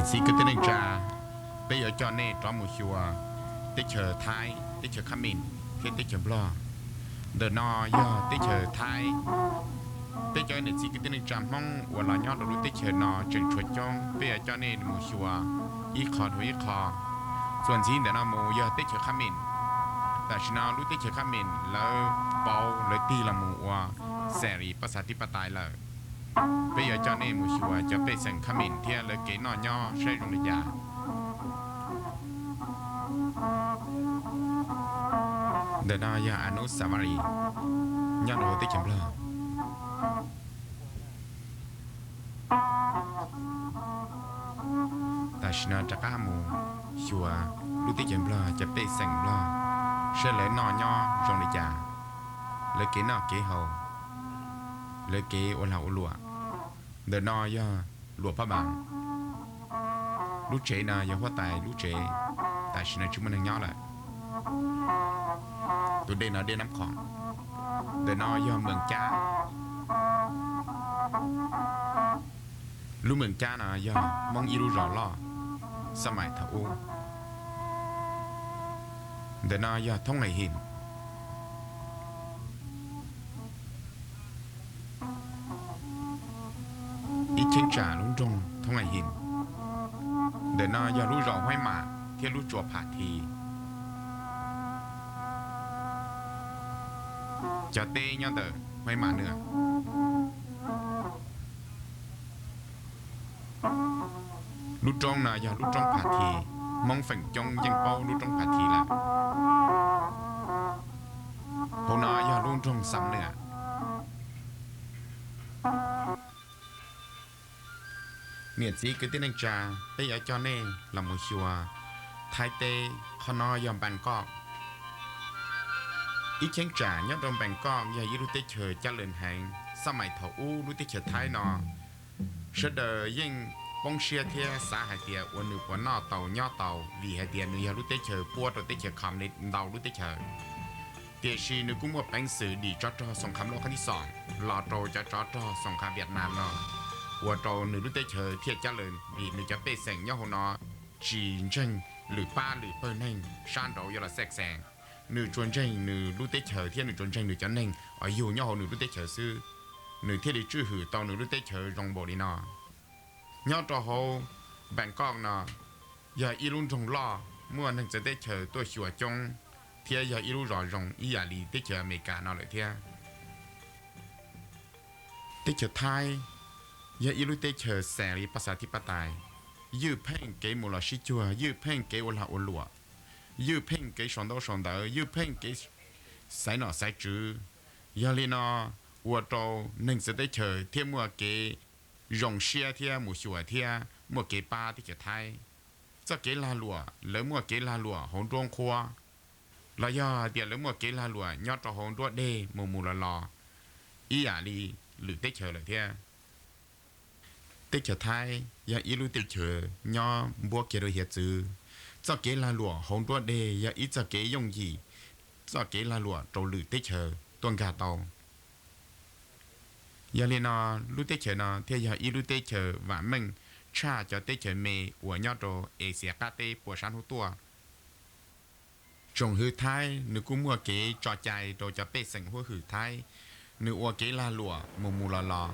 Txiv kwv tij neej tsa, peb yuav coj nej rov mus xyuas teb chaws Thaib, teb chaws Khab Mim thiab teb chaws Nplog. Ntawm no yog teb chaws Thaib. Peb cov niam txiv kwv tij neej tsa Hmoob uas los nyob rau lub teb chaws no tseem tshuav coob, peb yuav coj nej mus xyuas ib qho dhau ib qho. Txuas ntxiv ntawm no mus yog teb chaws Khab Mim. Tam sim no lub teb chaws Khab Mim lawv pauv lawv tig los mus ua xees li pas xas tib pas tais lawm. Peb yuav coj nej mus xyuas cov pej xeem Khab Mim thiab lawv kev noj nyob saib zoo li cas. Ntawm no yog Anusawari nyob rau hauv teb chaws Nplog. Tam sim no rov qab mus xyuas lub teb chaws Nplog cov pej xeem Nplog saib lawv noj nyob zoo li cas, lawv kev noj kev haus, lawv kev ua lag ua luam. Ntawm no yog Luam Phab Npas. Lub tsev no yog huab tais lub tsev, tam sim no tsis muaj neeg nyob lawm. Tus dej no dej Nab Khoom. Ntawm no yog Mees Cab. Lub Mees Cab no yog Hmoob ib lub zos loj xab mais thaum ub. Ntawm no yog Thoob Hais Him. Ib cheeb tsam lub nroog Thoob Hais Him. Ntawm no yog lub zos Huaib Mam thiab lub tsua Pham Thi. Cov teb nyob ntawm Huaib Mam Nwa. Lub roob no yog lub roob Pham Thi. Hmoob feem coob yeej paub lub roob Pham Thi lawm. Hauv no yog lub nroog Xam Nwa. Niam txiv kwv tij neej tsa, peb yuav coj nej los mus xyuas Thaib teb. Qhov no yog Npees Koj. Ib cheeb tsam nyob rau Npees Koj yog ib lub teb chaws cab lees heev. Xab mais thaum ub lub teb chaws Thaib no sawv daws yeej poob siab thiab xav hais tias ua nws puas noj tau nyob tau, vim hais tias nws yog lub teb chaws puab rau teb chaws Kham Nis ntau lub teb chaws. Tiam sis nws kuj muaj peev xwm dim tsov rog Xoom Kham Lauj Khab Tib Xoom los rau cov tsov rog Xoom Kham Viaj Nam no, ua rau nws lub teb chaws thiaj cab lees, vim nws cov pej xeem nyob hauv no tsis ntseeg lwm pab lwm pawg neeg sab nraud yuav los xej xees. Nws tsuas ntseeg nws lub teb chaws thiab nws tsuas ntseeg nws cov neeg uas yug nyob hauv nws lub teb chaws xwb. Nws thiaj li tswj hwm tau nws lub teb chaws zoo npaum li no. Nyob rau hauv Npees Koj no yog ib lub nroog loj, muaj neeg txawv teb chaws tuaj xyuas coob, thiab yog ib lub zos zoo ib yam li teb chaws Amelikas no lawm thiab. Teb chaws Thaib yog ib lub teb chaws xees li pas xas tib pas tais, ywj pheej kev mus los sib cuag, ywj pheej kev ua lag ua luam, ywj pheej kev sau ntaub sau ntawv, ywj pheej kev xaiv nom xaiv tswv. Yog li no ua rau neeg txawv teb chaws thiaj muaj kev zoo siab thiab mus xyuas thiab muaj kev pab teb chaws Thaib. Txoj kev lag luam lawv muaj kev lag luam hauv nruab nqhuab, los yog hais tias lawv muaj kev lag luam nyob rau hauv nruab dej mus mus los los ib yam li lwm teb chaws lawm thiab. Teb chaws Thaib yog ib lub teb chaws nyob npuab kiag rau hiav txwv. Txoj kev lag luam hauv nruab dej yog ib txoj kev yooj yim, txoj kev lag luam rau lwm teb chaws tuaj nkag tau. Yog li no, lub teb chaws no thiaj yog ib lub teb chaws vam meej tshaj cov teb chaws me uas nyob rau Exias qab teb puas sab hnub tuaj. Tsoom hwv Thaib nws kuj muaj kev tso cai rau cov pej xeem huab hwm Thaib, nws ua kev lag luam mus mus los los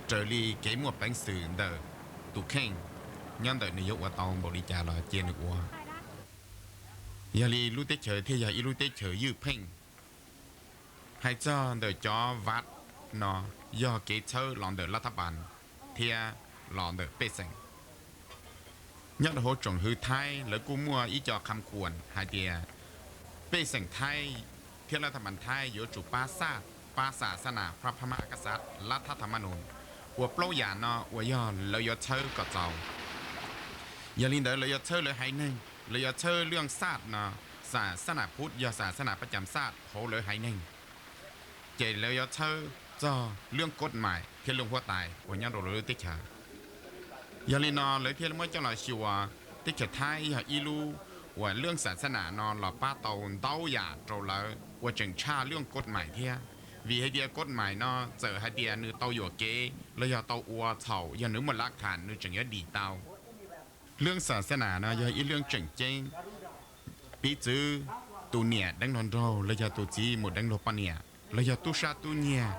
raws li kev muaj peev xwm ntawm tus kheej nyob ntawm nws yuav ua tau npaum li cas los cia nws ua. Yog li lub teb chaws thiaj yog ib lub teb chaws ywj pheej. Hais txog ntawm cov vav no, yog kev txhawb los ntawm lab thab pas thiab los ntawm pej xeem. Nyob rau hauv tsoom hwv Thaib lawv kuj muaj ib co kham khuam hais tias pej xeem Thaib thiab lab thab pas Thaib yuav tsum pab xaj, pab xas xab nas, phab phab mab kas xav, lab thab thab mab nus, uas plaub yam no uas yog lawv yuav txhawb kom txaus. Yog li ntawd lawv yuav txhawb lawv haiv neeg, lawv yuav txhawb lwj xaj no, xas xab nas phub yog xas xab nas pab cam xaj hauv lawv haiv neeg. Ces lawv yuav txhawb txog lwj kod mais thiab lwj huab tais uas nyob rau lawv lub teb chaws. Yog li no lawv thiaj muab coj los xyuas teb chaws Thaib yog ib lub uas lwj xas xab nas no los pab tau ntau yam rau lawv uas tseem tshaj lwj kod mais thiab. Vim hais tias kod mais no txawm hais tias nws tau yuam kev los yog tau ua txhaum, yog nws muaj lav tham nws tseem yuav dim tau. Lub xas xas nas no yog ib lub tseem ceeb. Piv txwv tus niam deev luag nraug los yog tus txiv mus deev luag poj niam los yog tub sab tub nyiag,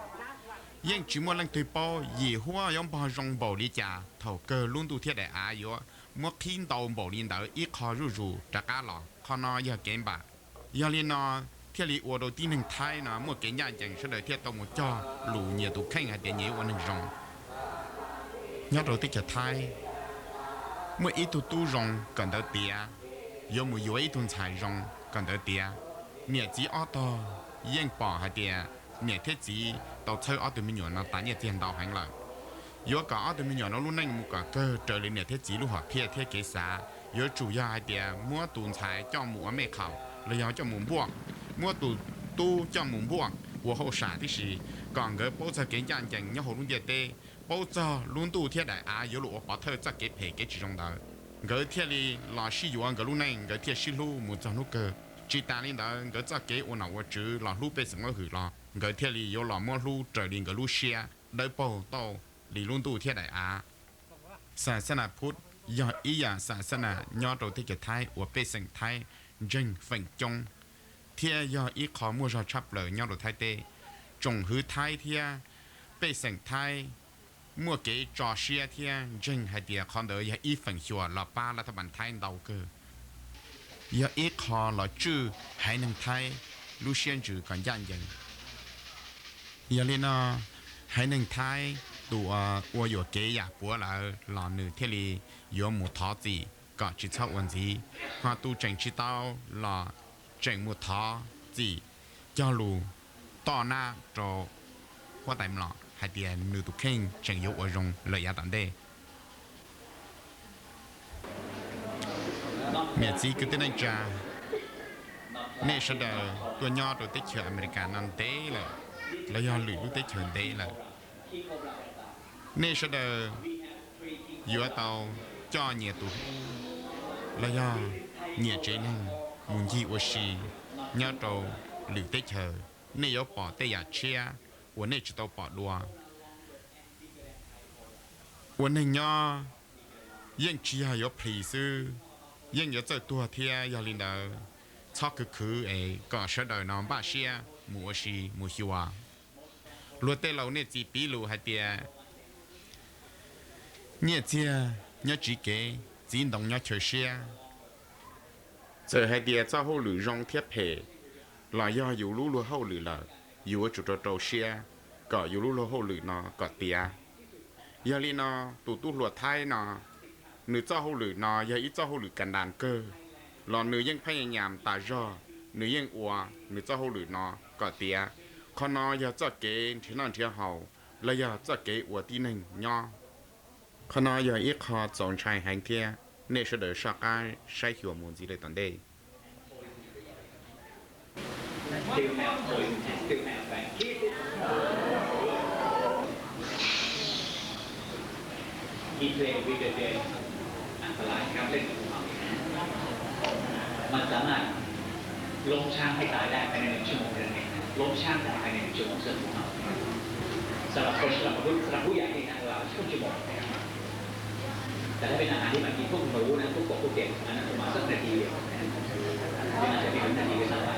yeej tsis muaj leej twg paub yim huab yuav npog zoo npaum li cas thaum kawg lub ntuj thiab daim av yuav muab qhib ntau npaum li ntawd ib qho zuj zus rov qab los. Qhov no yog kev npam. Yog li no thiaj li ua rau tib neeg Thaib no muaj kev ncaj ncees, sawv daws thiaj tau mus cog lus nyias tus kheej hais tias nyias yuav ua neeg zoo. Nyob rau teb chaws Thaib, muaj ib tug tub zoo kawm ntawv tiav yuav mus yuav ib tug ntxhais zoo kawm ntawv tiav, niam txiv ob tog yeej pom hais tias niam thiab txiv tau txhawb ob tug me nyuam no tas nyiaj txiag ntau heev lawm. Yuav kom ob tug me nyuam no lub neej mus kom kawg raws li niam thiab txiv lub hom phiaj thiab kev xav, yuav tsum yog hais tias muab tus ntxhais coj mus ua mej qhaum los yog coj mus npuaj, muab tus tub coj mus npuaj ua hauj sam tib si, kom nkawd paub txog kev ncaj ncees nyob hauv lub ntiaj teb, paub txog lub ntuj thiab daim av yuav luag ua pov thawj txoj kev phem kev tsis zoo ntawd, nkawd thiaj li los sib yuav nkawd lub neej, nkawd thiaj sib hlub mus txog hnub kawg. Tsis tas li ntawd, nkawd txoj kev ua nom ua tswv los hlub pej xeem hwm los nkawd thiaj li yuav los muab hlub raws li nkawd lub siab dawb paug tau li lub ntuj thiab daim av. Xas xas nas Phuv yog ib yam xas xas nas nyob rau teb chaws Thaib uas pej xeem Thaib ntseeg feem coob, thiab yog ib qho muaj zog tshaj plaws nyob rau Thaib teb. Tsoom hwv Thaib thiab pej xeem Thaib muaj kev tso siab thiab ntseeg hais tias qhov ntawd yog ib feem xyuas los pab lav thaj npas Thaib ntau kawg, yog ib qho los tswj haiv neeg Thaib lub siab ntsws kom ncaj ncees. Yog li no, haiv neeg Thaib tus uas ua yuam kev yam puav lawm los nws thiaj li yuav mus thov txim kom tsis txhob ua ntxiv, ho tus tseem tsis tau los tseem mus thov txim, cog lus tom nab rau huab tais mlom hais tias nws tus kheej tseem yuav ua zoo lawm yav tom ntej. Niam txiv kwv tij neej tsa, nej sawv daws tuaj nyob rau teb chaws Amelikas no ntev lawm, los yog lwm lub teb chaws ntev lawm, nej sawv daws yuav tau coj nyias tus hlub los yog nyias tsev neeg mus ncig ua si nyob rau lwm teb chaws. Nej yuav pom tej yam tshiab uas nej tsis tau pom dua. Ua neeg nyob yeej tsis yog yuav plhis xwb, yeej yuav txawj tuag thiab. Yog li ntawd, txhob khwv khwv es kom sawv daws no npaj siab mus ua si mus xyuas. Luag tej laus nej txiv piv lus hais tias, nyiaj txiag nyob tsiv kev, txiv ntoo nyob chaw siab. Txawm hais tias txoj hauj lwm zoo thiab phem los yog yus lub luag hauj lwm lawm, yus yuav tsum rau rau siab kom yus lub luag hauj lwm no kom tiav. Yog li no, tus tub hluas Thaib no, nws txoj hauj lwm no yog ib txoj hauj lwm kas das kawg, los nws yeej pheej nyas tas zog, nws yeej ua nws txoj hauj lwm no kom tiav. Qhov no yog txoj kev nrhiav noj nrhiav haus los yog txoj kev ua tib neeg nyob. Qhov no yog ib qho txaus ntshai heev thiab, nej sawv daws soj qab saib xyuas mus ntxiv lawm tom ntej.มันสามารถล้มช้างให้ตายได้ภายในหนึ่งชั่วโมงเท่านั้นเอง ล้มช้างได้ภายในหนึ่งชั่วโมงเชื่อผมครับ สำหรับคนสำหรับมนุษย์สำหรับผู้ใหญ่นี่นะเวลาครึ่งชั่วโมงนะครับ แต่ถ้าเป็นอาหารที่มันกินพวกหนูนะพวกกบพวกเขียดอันนั้นประมาณสักนาทีเดียวนะฮะหรืออาจจะไม่ถึงนาทีด้วยซ้ำไป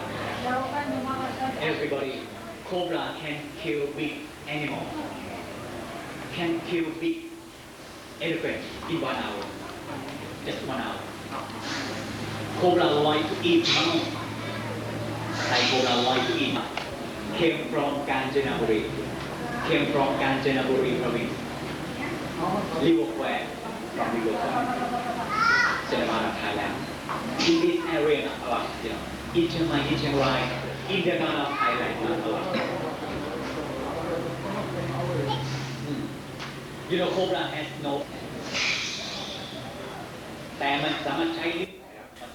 Everybody, cobra can kill big animal, can kill big elephant in one hour. Just one hour. Cobra like to eat. Thai cobra like to eat. Came from Kanchanaburi. Came from Kanchanaburi province. Liu Fai from Liu Fai. Central part of Thailand. In this area, a lot, you know. In Chiang Mai, in Chiang Rai, in the part of Thailand, a lot. You know, cobra has no แต่มันสามารถใช้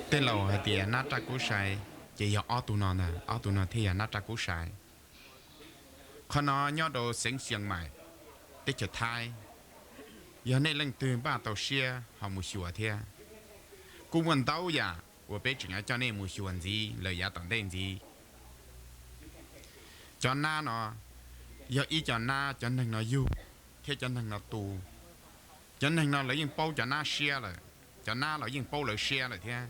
Tej laus hais tias nab raj kub sai, ces yog ob tug no ntag, ob tug no thiaj yog nab raj kub sai. Qhov no nyob rau xeev Xias Maim, teb chaws Thaib. Yog nej leej twg npaj tau siab ho mus xyuas thiab. Kuj muaj ntau yam uas peb tseem yuav coj nej mus xyuas ntxiv lawm yav tom ntej ntxiv. Cov nab no yog ib co nab cov neeg no yug thiab cov neeg no tu. Cov neeg no lawv yeej paub cov nab siab lawm. cov nab los yeej paub lawv siab lawm thiab.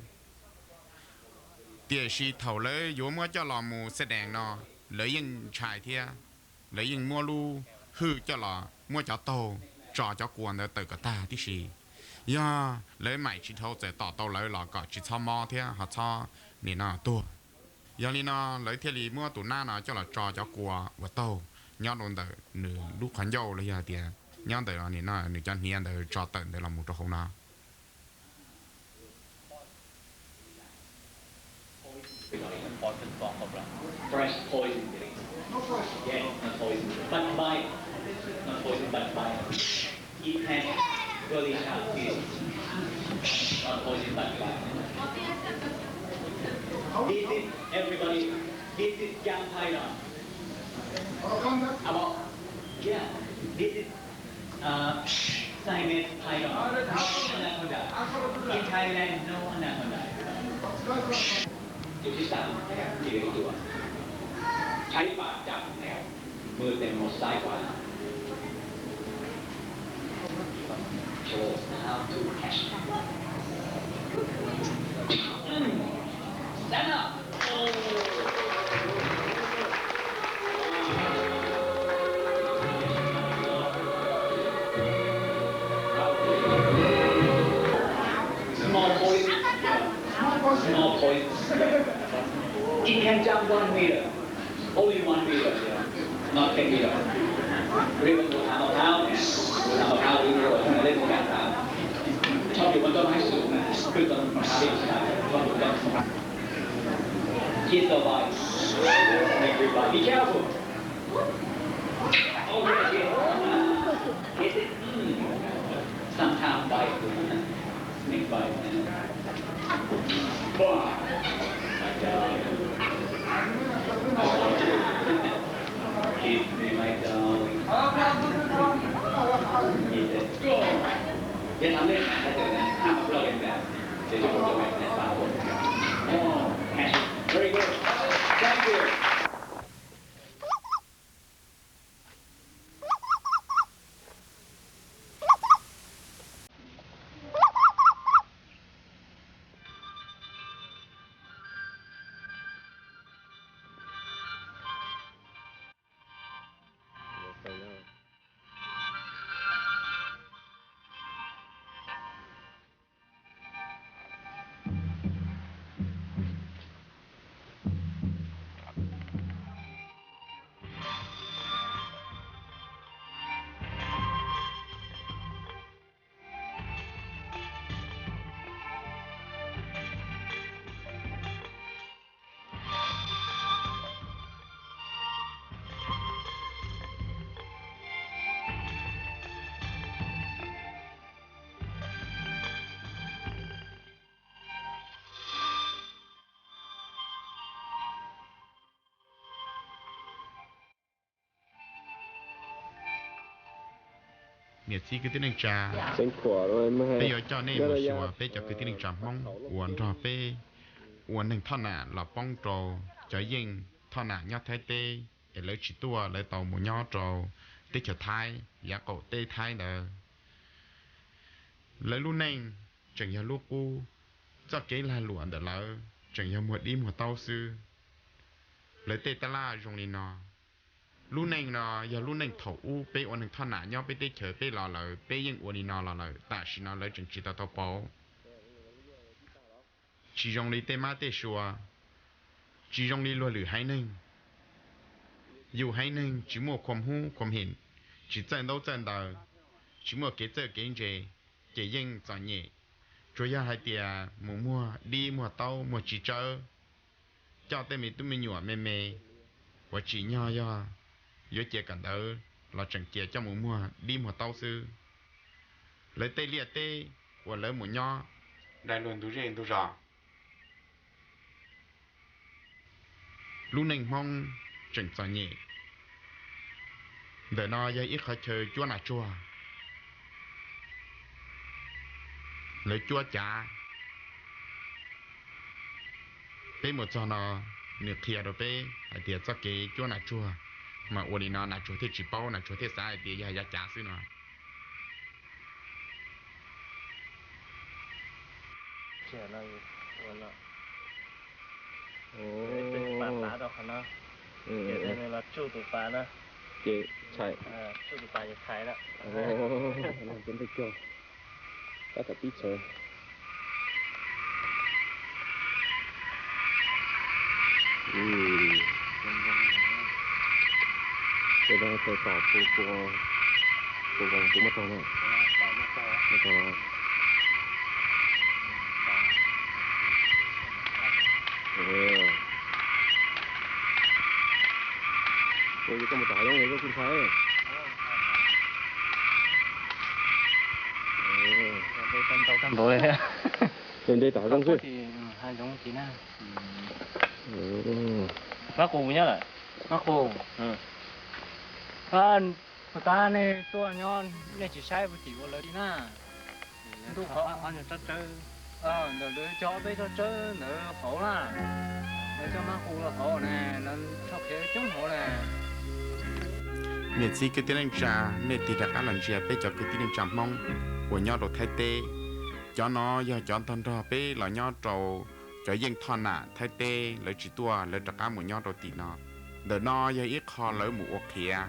Tiam sis thaum lawv yuav muab coj los mus xe dees no, lawv yeej ntshai thiab, lawv yeej muab lub hwj coj los muab cov taug tso cov kua ntawd tawm kom tag tib si. Yog lawv maim tsis dhau txawm tom tau lawv los kom tsis txhob mob thiab ho txhob nim no tuag. Yog li no lawv thiaj li muab tus nab no coj los tso cov kua uas taug nyob rau ntawm nws lub qhov ncauj los yog tias nyob ntawm nim no nws cov hniav ntawd tso tawm ntawd los mus rau hauv no. Fresh poison. Yeah, no poison. But mild. No poison, but mild. It can really help you. No poison, but mild. This is, everybody, this is young python. About, yeah, this is Uh, Siamese python. No anaconda. In Thailand, no anaconda. อยู่ที่สามแถวที่เหลือตัว ใช้ปากจับแถว มือเต็มหมดซ้ายขวา Show us how to catch. Stand up. Small poison. Small poison. It can jump one meter. Only one meter. Not ten meter. เรียกว่างูทางมะพร้าวเนี่ย งูทางมะพร้าว หรืองูทางเล่นของการทาง ชอบอยู่บนต้นไม้สูงนะ ขึ้นต้นมะพร้าวเล่นได้ ชอบอยู่บนต้นมะพร้าว Kids are like, everybody, be careful. Oh, yeah, yeah. Is it? Mm. Sometimes bite. Snake bite. Bah. My darling. Kiss me, my darling. He said, go. อย่าทำเล่นนะ ถ้าเจอนะ ห้ามเอาเล่นแบบ เดี๋ยวจะโดนตัวแม่แม่ตาบอด Oh, passion. Very good. Thank you. Niam txiv kwv tij neej tsa, peb yuav coj nej mus xyuas peb cov kwv tij neej tsa Hmoob uas nrog peb ua neeg thoj nam los poob rau cov yeej thoj nam nyob Thaib teb es lawv tsis tuaj, lawv tau mus nyob rau teb chaws Thaib, yav qaum teb Thaib ntawd. Lawv lub neej tseem yog lub qub, txoj kev lag luam ntawm lawv tseem yog muag dib muag taub xwb. Lawv tej tab laj zoo li no. Lub neej no yog lub neej thaum ub peb ua neeg thoj nam nyob peb teb chaws peb los lawm, peb yeej ua li no los lawm, tam sim no lawv tseem tsis tau tau pauv. Tsis zoo li tej mab tej sua, tsis zoo li luag lwm haiv neeg. Yus haiv neeg tsis muaj khuam hub khuam hem, tsis txawj ntaub txawj ntawv, tsis muaj kev txawj kev ntse, ces yeej txom nyem. Tsuas yog hais tias mus muag dib muag taub muag txiv tsawb, coj tej me tub me nyuam me me uas tsim nyog yog yuav cia kawm ntawv los tseem cia coj mus muag dib muag taub xwb. Lawv tej liaj teb uas lawv mus nyob daim luag ntug zej ntug zos. Lub neej Hmoob tseem txom nyem. Ntawm no yog ib qhov chaw cuab nas tsuag, lawv cuab cav. Peb mus txog no, nws qhia rau peb hais tias txoj kev cuab nas tsuag mas ua li no nas tsuag thiaj tsis paub, nas tsuag thiaj xav hais tias yog yav cav xwb no. Tsiag no, ua no. Ib tug pas pav rau qhov no, ces los tsuj tus pas na, ces tsuj tus pas ces thaiv na. Cov ntej cog, tab tom pib txhawv. Ces no tes tom tus tus tus muab taug na. Muab taug. Ua yog koj mus tom hav zoov koj kuj ntshai. Nte tom hav zoov xwb. Mab qus nyob lawm. Mab qus. Puag ta nej tuaj nyob nej tsis saib puag tim ua lawv li na. Ntuj qhov, ntawm lawv cog ob peb tsob tsawb ntawd hauv na, lawv cog mab qus los hauv ne, lawv tso qhiav coob hauv ne. Niam txiv kwv tij neej tsa, nej tig rov qab los ntsia peb cov kwv tij neej tsa Hmoob uas nyob rau Thaib teb. Cov no yog cov ntog nrog peb los nyob rau cov yeej thoj nam Thaib teb, lawv tsis tuaj, lawv rov qab mus nyob rau tim no. Ntawm no yog ib qho lawv mus ua qhiav.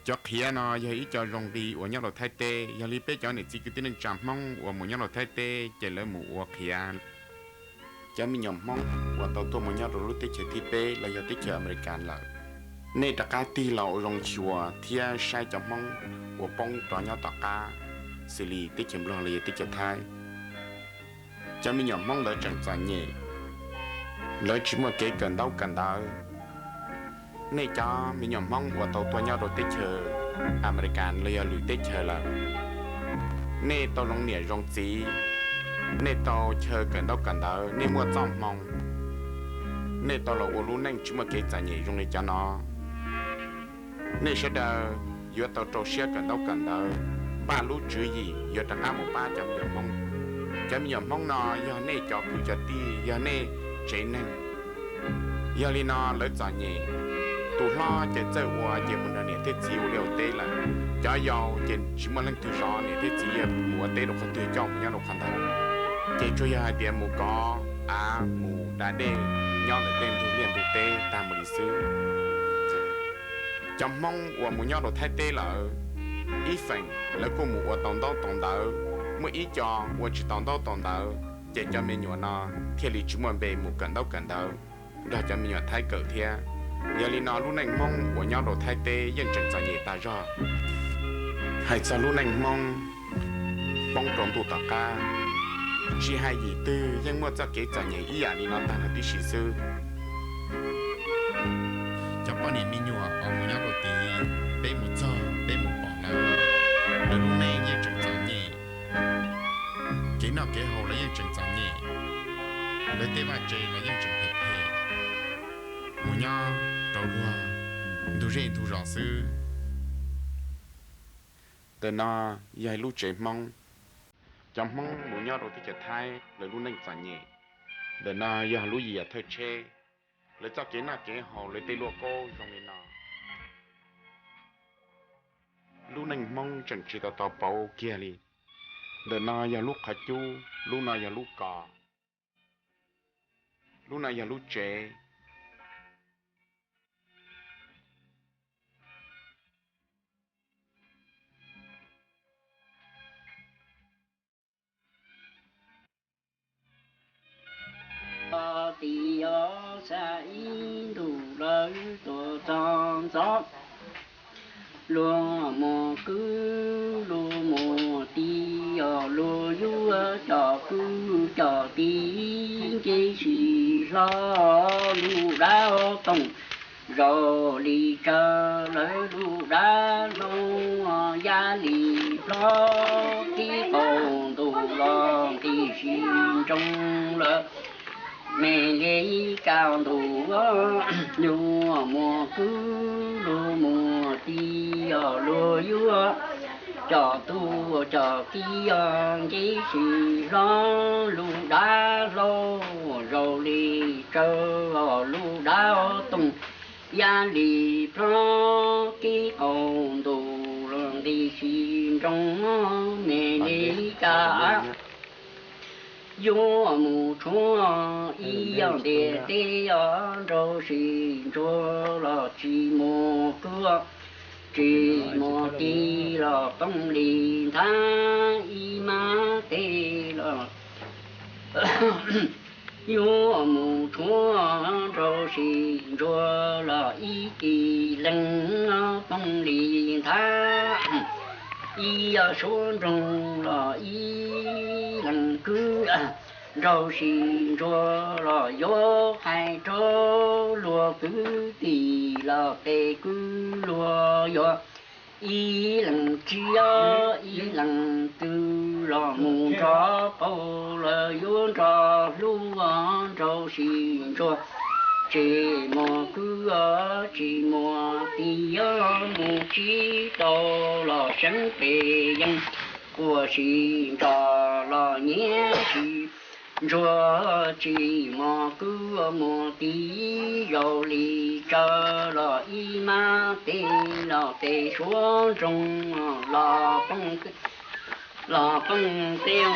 Cov qhiav no yog ib co zoo nqi uas nyob rau Thaib teb, yog li peb cov niam txiv kwv tij neej tsa Hmoob uas mus nyob rau Thaib teb ces lawv mus ua qhiav. Cov me nyuam Hmoob uas tau tuaj mus nyob rau lub teb chaws thib peb los yog teb chaws Amelikas lawm, nej rov qab tig los ua zoo xyuas thiab saib cov Hmoob uas poob rov nyob tom qab, xws li teb chaws Nplog los yog teb chaws Thaib. Cov me nyuam Hmoob ntawd tseem txom nyem, lawv tsis muaj kev kawm ntaub kawm ntawv. Nej cov me nyuam Hmoob uas tau tuaj nyob rau teb chaws Amelikas los yog lwm teb chaws lawm, nej tau zoo niam zoo txiv, nej tau chaw kawm ntaub kawm ntawv, nej muaj txoj hmoo, nej tau los ua lub neej tsis muaj kev txom nyem zoo li cov no. Nej sawv daws yuav tau rau siab kawm ntaub kawm ntawv, npaj lub tswv yim yuav rov qab mus pab cov me nyuam Hmoob. Cov me nyuam Hmoob no yog nej cov kwv cov tij, yog nej tsev neeg. Yog li no lawv txom nyem, tus hlob ces txawj ua ces mus nrog niam thiab txiv ua liaj ua teb lawm. Cov yau ces tsis muaj leej twg zov niam thiab txiv, mus ua teb rau qhov twg coj mus nyob rau qhov ntawd. Ces tsuas yog hais tias mus kov av mus da dej nyob ntawm tej ntug liaj ntug teb tag mus li xwb. Cov Hmoob uas mus nyob rau Thaib teb lawm, ib feem lawv kuj mus ua tau ntaub tau ntawv, muaj ib co ua tsis tau ntaub tau ntawv, ces cov me nyuam no thiaj li tsis muaj npe mus kawm ntaub kawm ntawv nrog cov me nyuam Thaib kawm thiab. Yog li no lub neej Hmoob uas nyob rau Thaib teb yeej tseem txom nyem tas zog. Hais txog lub neej Hmoob poob rau ntuj tom qab, tsis hais yim twg yeej muaj txoj kev txom nyem ib yam li no tag nrho tib si xwb. Cov poj niam me nyuam uas mus nyob rau tid, peb mus txog peb mus pom lawv, lawv lub neej yeej tseem txom nyem. Kev noj kev haus los yeej tseem txom nyem, lawv tej vaj tse los yeej tseem phem phem, mus nyob rau luag ntug zej ntug zos xwb. Ntawm no yog lub tsev Hmoob. Cov Hmoob mus nyob rau teb chaws Thaib lawv lub neej txom nyem. Ntawm no yog lub yias thawj tsheb, lawv txoj kev noj kev haus, lawv tej luaj kaub zoo li no. Lub neej Hmoob tseem tsis tau tau pauv kiag li. Ntawm no yog lub qhov cub, lub no yog lub kos, lub no yog lub tsev. Tim os xav ib ntus lawv tuaj txog ntxov, luag muaj kwv luag muaj tij os, luag yuav coj kwv coj tij nce sim hlo. Lub dab toog zaum li tsawv, lawv lub dab hlob yaj li plho, tib qaug ntuj los nqis sim ntsoov lawm. Me li kaj ntug, luag muaj kwv luag muaj tij os, luag yuav coj tub coj kiv os nce sim hlo. Lub dab hlob zaum li tsawv, lub dab toog yaj li plho, tib qaug ntuj los nqis sim ntsoov. Me li kaj Yuav mus tshuab ib yog ntiaj teb os, nrau sis ntsuag los tsis muaj kwv, tsis muaj tij los poob li nthab ib mab teg los. Yuav mus tshuab nrau sis ntsuag los ib tij leeg poob li nthab ib suab nroog los ib leeg kwv. Nrau sis ntsuag los yuav hais rau luag kwv tij los peb kwv luag yuav ib leeg tsiaj ib leeg twg los mus nrog paub lawv yuav nrog hlub nrau sis ntsuag. Tsis muaj kwv tsis muaj tij mus tsib tau los seev pes yeej ua si nrog los nyiam si. Ntsuag tsis muaj kwv muaj tij zaum li tsawv los ib mab teg los peb suab nroog los poob, los poob teb.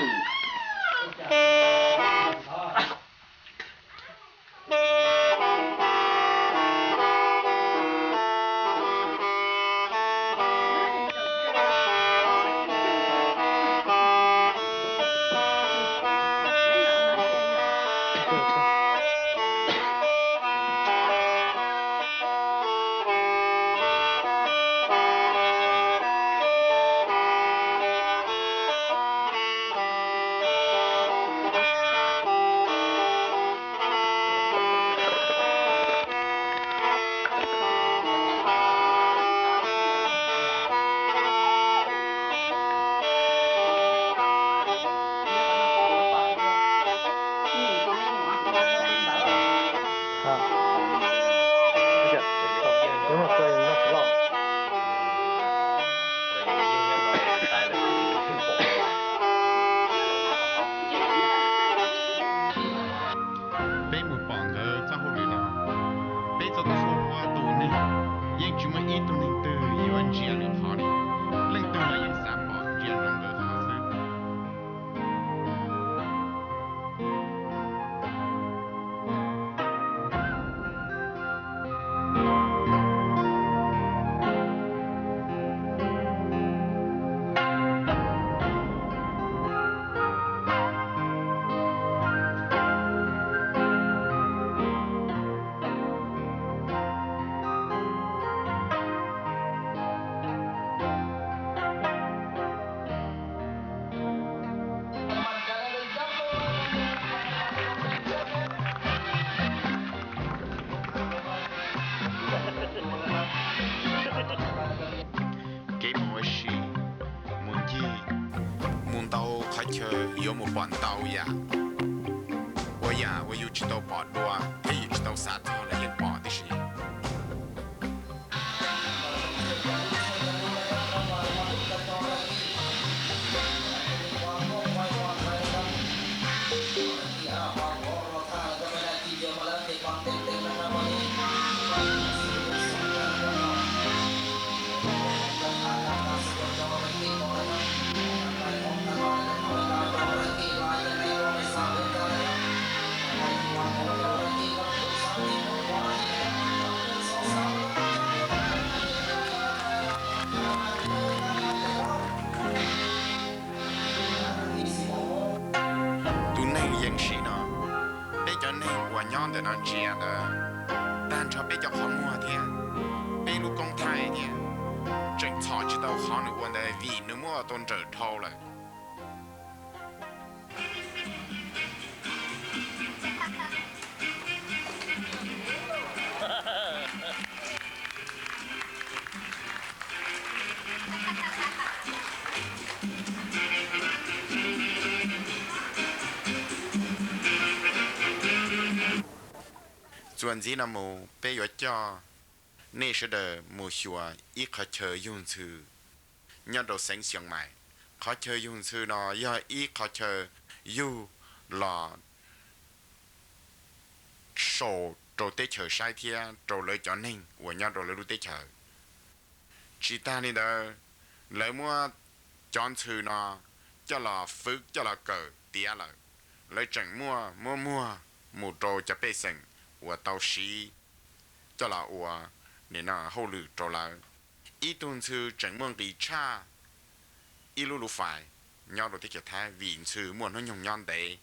Peb mus pom nkawd txoj hauj lwm no, peb txhua tus neeg yeej tsis muaj ib tug neeg twg yuav ntsia lwm qhov li, leej twg los yeej xav pom ntsia rau nkawd qhov xwb. Kev mus ua si, mus ncig, mus ntau qhov chaw yuav mus pom ntau yam, ua yam uas yus tsis tau pom dua thiab yus tsis tau xav txog los yeej pom tib si. Tus neeg yees sim no, peb cov neeg uas nyob ntawm no ntsia ntawd, tag nrho peb cov qhov muag thiab peb lub koob thaij thiab, tseem txhom tsis tau qhov nws ua ntawd vim nws muab ua tau nrawm dhau lawm. Txuas ntxiv no mus peb yuav coj nej sawv daws mus xyuas ib qhov chaw yug ntxhw nyob rau xeev Xiaus Mais. Qhov chaw yug ntxhw no yog ib qhov chaw yug los saum rau teb chaws saib thiab rau lawv cov neeg uas nyob rau lawv lub teb chaws. Tsis tag li ntawd, lawv muab cov ntxhw no coj los fwv coj los kawm tiav lawm. lawv tseem muaj muab muag mus rau cov pej xeem uas tau siv coj los ua nim no hauj lwm rau lawv. Ib tug ntxhw tseem muaj nqis tshaj ib lub lub fais nyob rau teb chaws Thaib vim ntxhw muaj hnub nyoog nyob ntev.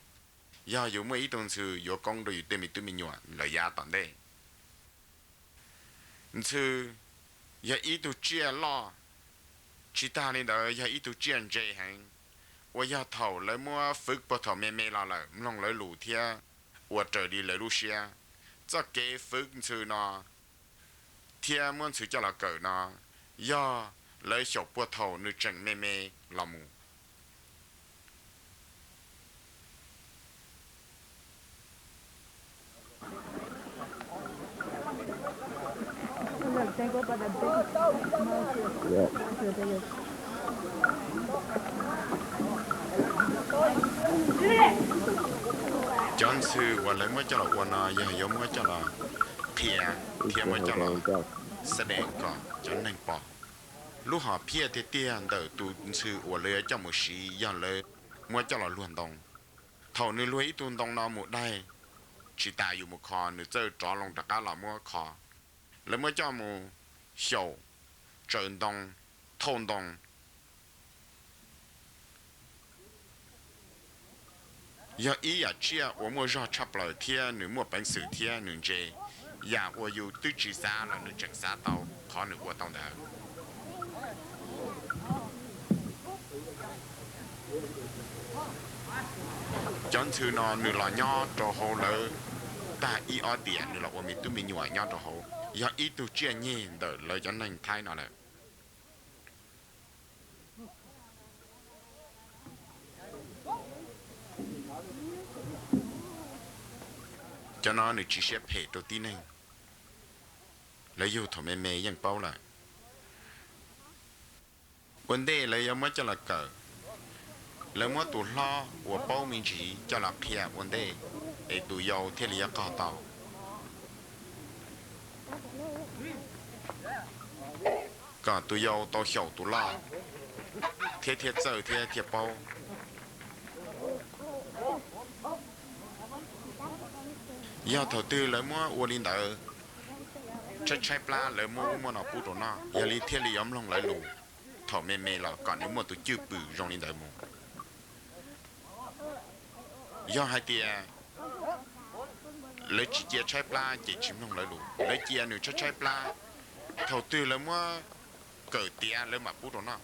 Yog yus muaj ib tug ntxhw yuav koob rau yus tej me tub me nyuam lawm yav tom ntej. Ntxhw yog ib tug tsiaj loj, tsis tag li ntawd yog ib tug tsiaj ntse heev, uas yog thaum lawv muab fwv puag thaum me me los lawm mloog lawv lus thiab ua raws li lawv lub siab. Txoj kev fwv ntxhw no thiab muab ntxhw coj los kawm no yog lawv xyaum puag thaum nws tseem me me los mus. Cov ntxhw uas lawv muab coj los ua no yog yuav muab coj los qhia thiab muab coj los xab dees kom cov neeg pom. Lub hom phiaj tiag tiag ntawm tus ntxhw uas lawv yuav coj mus siv yog lawv muab coj los luag ntoo. Thaum nws luag ib tug ntoo no mus daig, tsis tas yus mus kho nws txawj rov loo rov qab los muab kho. Lawv muab coj mus xyaum, tsaws ntoo, thauj ntoo. Yog ib yam tsiaj uas muaj zog tshaj plaws thiab nws muaj peev xwm thiab nws ntse. Yam uas yus twb tsis xav los nws tseem xav tau qhov nws ua tau ntawd. Cov ntxhw no nws los nyob rau hauv lawv tag ib ob tiam, nws los ua me tub me nyuam nyob rau hauv, yog ib tug tsiaj nyeg ntawm lawv cov neeg Thaib no lawm. Cov no nws tsis siab phem rau tib neeg, lawv yug thaum me me yeej paub lawm. Ua ntej lawv yuav muab coj los kawm, lawv muab tus hlob uas paub me ntsis coj los qhia ua ntej, es tus yau thiaj li yuav qog tau. Kom tus yau tau xyaum tus loj thiab thiaj txawj thiab thiaj paub. Yog thaum twg lawv muab ua li ntawd, tshaib tshaib plab lawv muab ub muab no pub rau noj, yog li thiaj li yuav mloog lawv lus thaum me me los kom nws muaj tus cwj pwm zoo li ntawd mus. Yog hais tias lawv tsis cia tshaib plab ces tsis mloog lawv lus, lawv cia nws tshaib tshaib plab, thaum twg lawv muab kawm tiav lawv mam pub rau noj.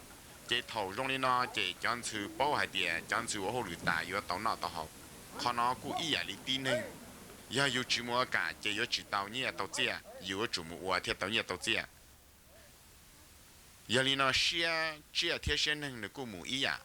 Ces thaum zoo li no ces cov ntxhw paub hais tias cov ntxhw ua hauj lwm tas yuav tau noj tau haus. Qhov no kuj ib yam li tib neeg, yog yus tsis mus ua kam ces yuav tsis tau nyiaj tau txiaj, yus yuav tsum mus ua thiaj tau nyiaj tau txiaj. Yog li no siab tsiaj thiab siab neeg nws kuj mus ib yam.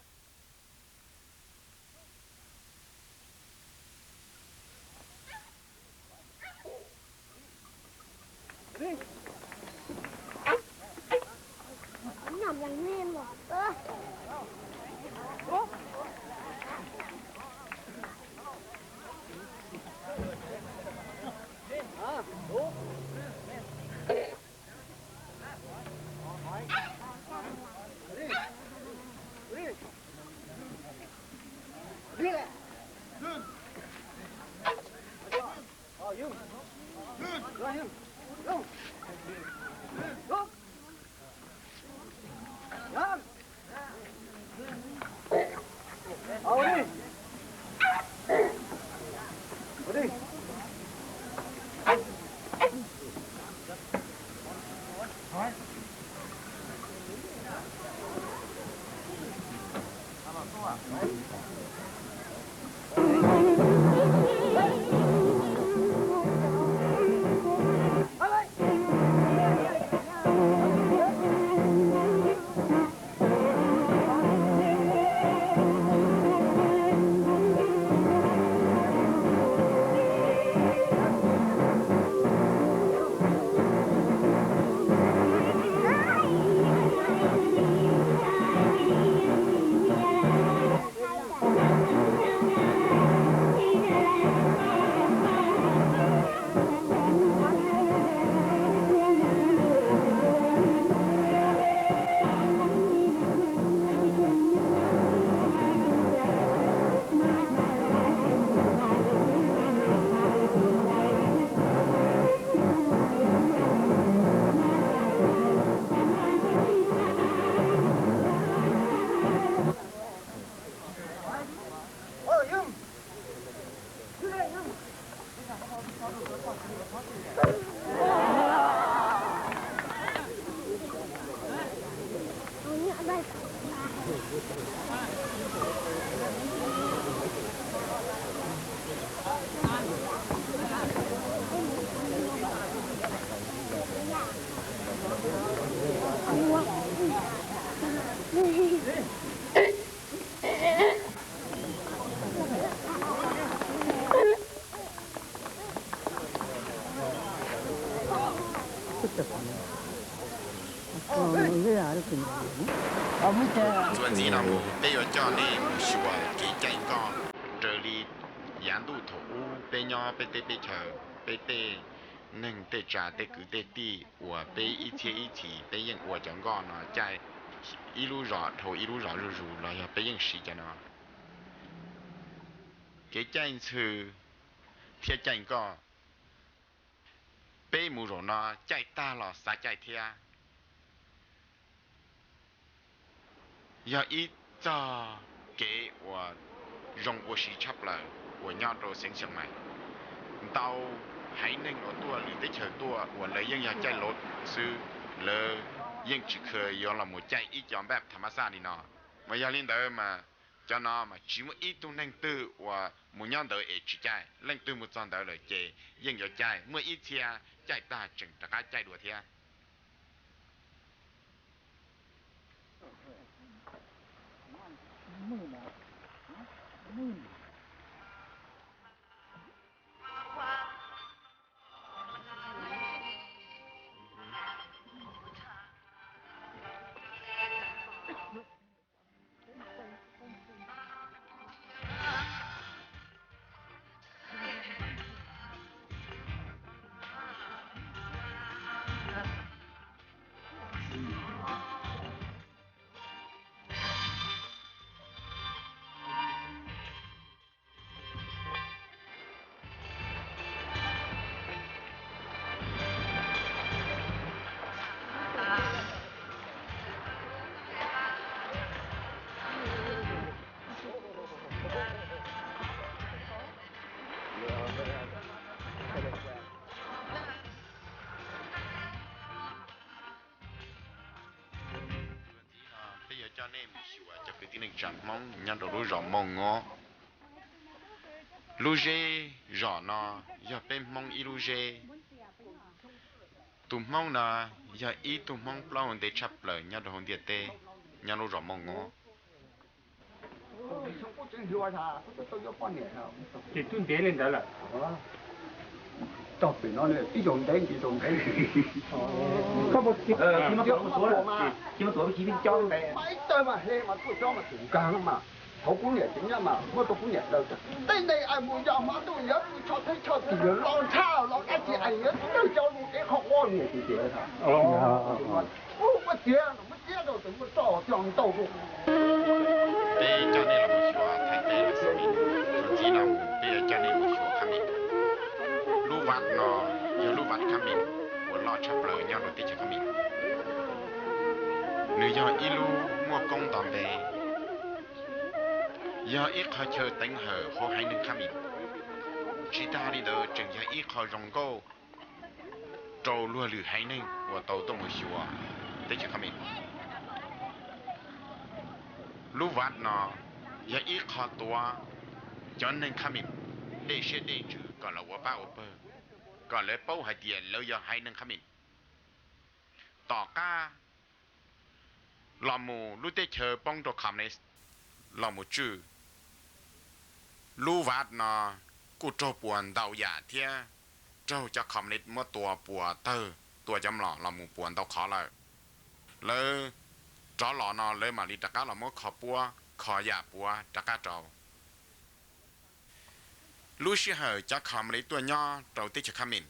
Txuas ntxiv no mus peb yuav coj nej mus xyuas kev caij nkoj. Raws li yav ntuj thaum ub peb nyob peb teb peb chaws, peb tej neeg tej tsav tej kwv tej tij uas peb ib txhiab ib txhis peb yeej ua cov nkoj no caij ib lub zos dhau ib lub zos zuj zus los yog peb yeej siv cov no. Kev caij ntxhw thiab caij nkoj, peb mus zaum no caij tag los xav caij thiab. Yog ib txog kev uas zoo ua si tshaj plaws uas nyob rau xeev Xeem Maim. Ntau haiv neeg uas tuaj lwm teb chaws tuaj uas lawv yeej yog caij lov xwb, lawv yeej tsis kheev yuav los mus caij ib co npaj tham mas xaj li no. Mas yog li ntawd mas cov no mas tsis muaj ib tug neeg twg uas mus nyob ntawd es tsis caij, leej twg mus txog ntawd lawm ces yeej yuav caij, muaj ib txhia caij tag tseem rov qab caij dua thiab. Peb yuav coj nej mus xyuas cov kwv tij neej tsa Hmoob nyob rau lub zos Moos Ngob. Lub zej zos no yog peb Hmoob ib lub zej. Tus Hmoob no yog ib tug Hmoob plaub hau ntev tshaj plaws nyob rau hauv ntiaj teb, nyob lub zos Moos Ngob. Ces twb ntev li ntawd lawm. Tog pem no tib zaug ntev ntsis zaug ntev ntsis. Ib tawg mas hle mas tuaj cob mas tus nkaag mas, thaum kuv niam tsev nyob mas muab rau kuv niam daws, tej neeg es mus yos hmo ntuj yuav pw tsho teb tsho tim los ntshab los dab tsi es yuav tawg cov lus kev qhov quav niam tsis tias, ua tiav muab tiab rau tus muaj roj coj ntau rau. Peb coj nej los mus xyuas Thaib teb los xwb, txij no mus peb yuav coj nej mus xyuas Khab Mim. Lub vaj no yog lub vaj Khab Mim uas loj tshaj plaws nyob rau teb chaws Khab Mim. Nws yog ib lub muaj koob nto npe, yog ib qho chaw teev hawm hauv haiv neeg Khab Mim. Tsis tag li ntawd tseem yog ib qho zoo nkauj rau luag lwm haiv neeg uas tau tuaj mus xyuas teb chaws Khab Mim. Lub vaj no yog ib qho tuav cov neeg Khab Mim dej siab dej ntsws kom lawv ua pab ua pawg, kom lawv paub hais tias lawv yog haiv neeg Khab Mim. Tom qab los mus lub teb chaws poob rau Communist los mus tswj, lub vaj no kuj raug puas ntau yam thiab raug cov Communist muab tua puas tawg, tua cov mlom los mus puas ntau qhov lawm. Lawv rov los no lawv mam li rov qab los muab kho puab kho yam puav rov qab rau. Lub sij hawm cov Communist tuaj nyob rau teb chaws Khab Mim,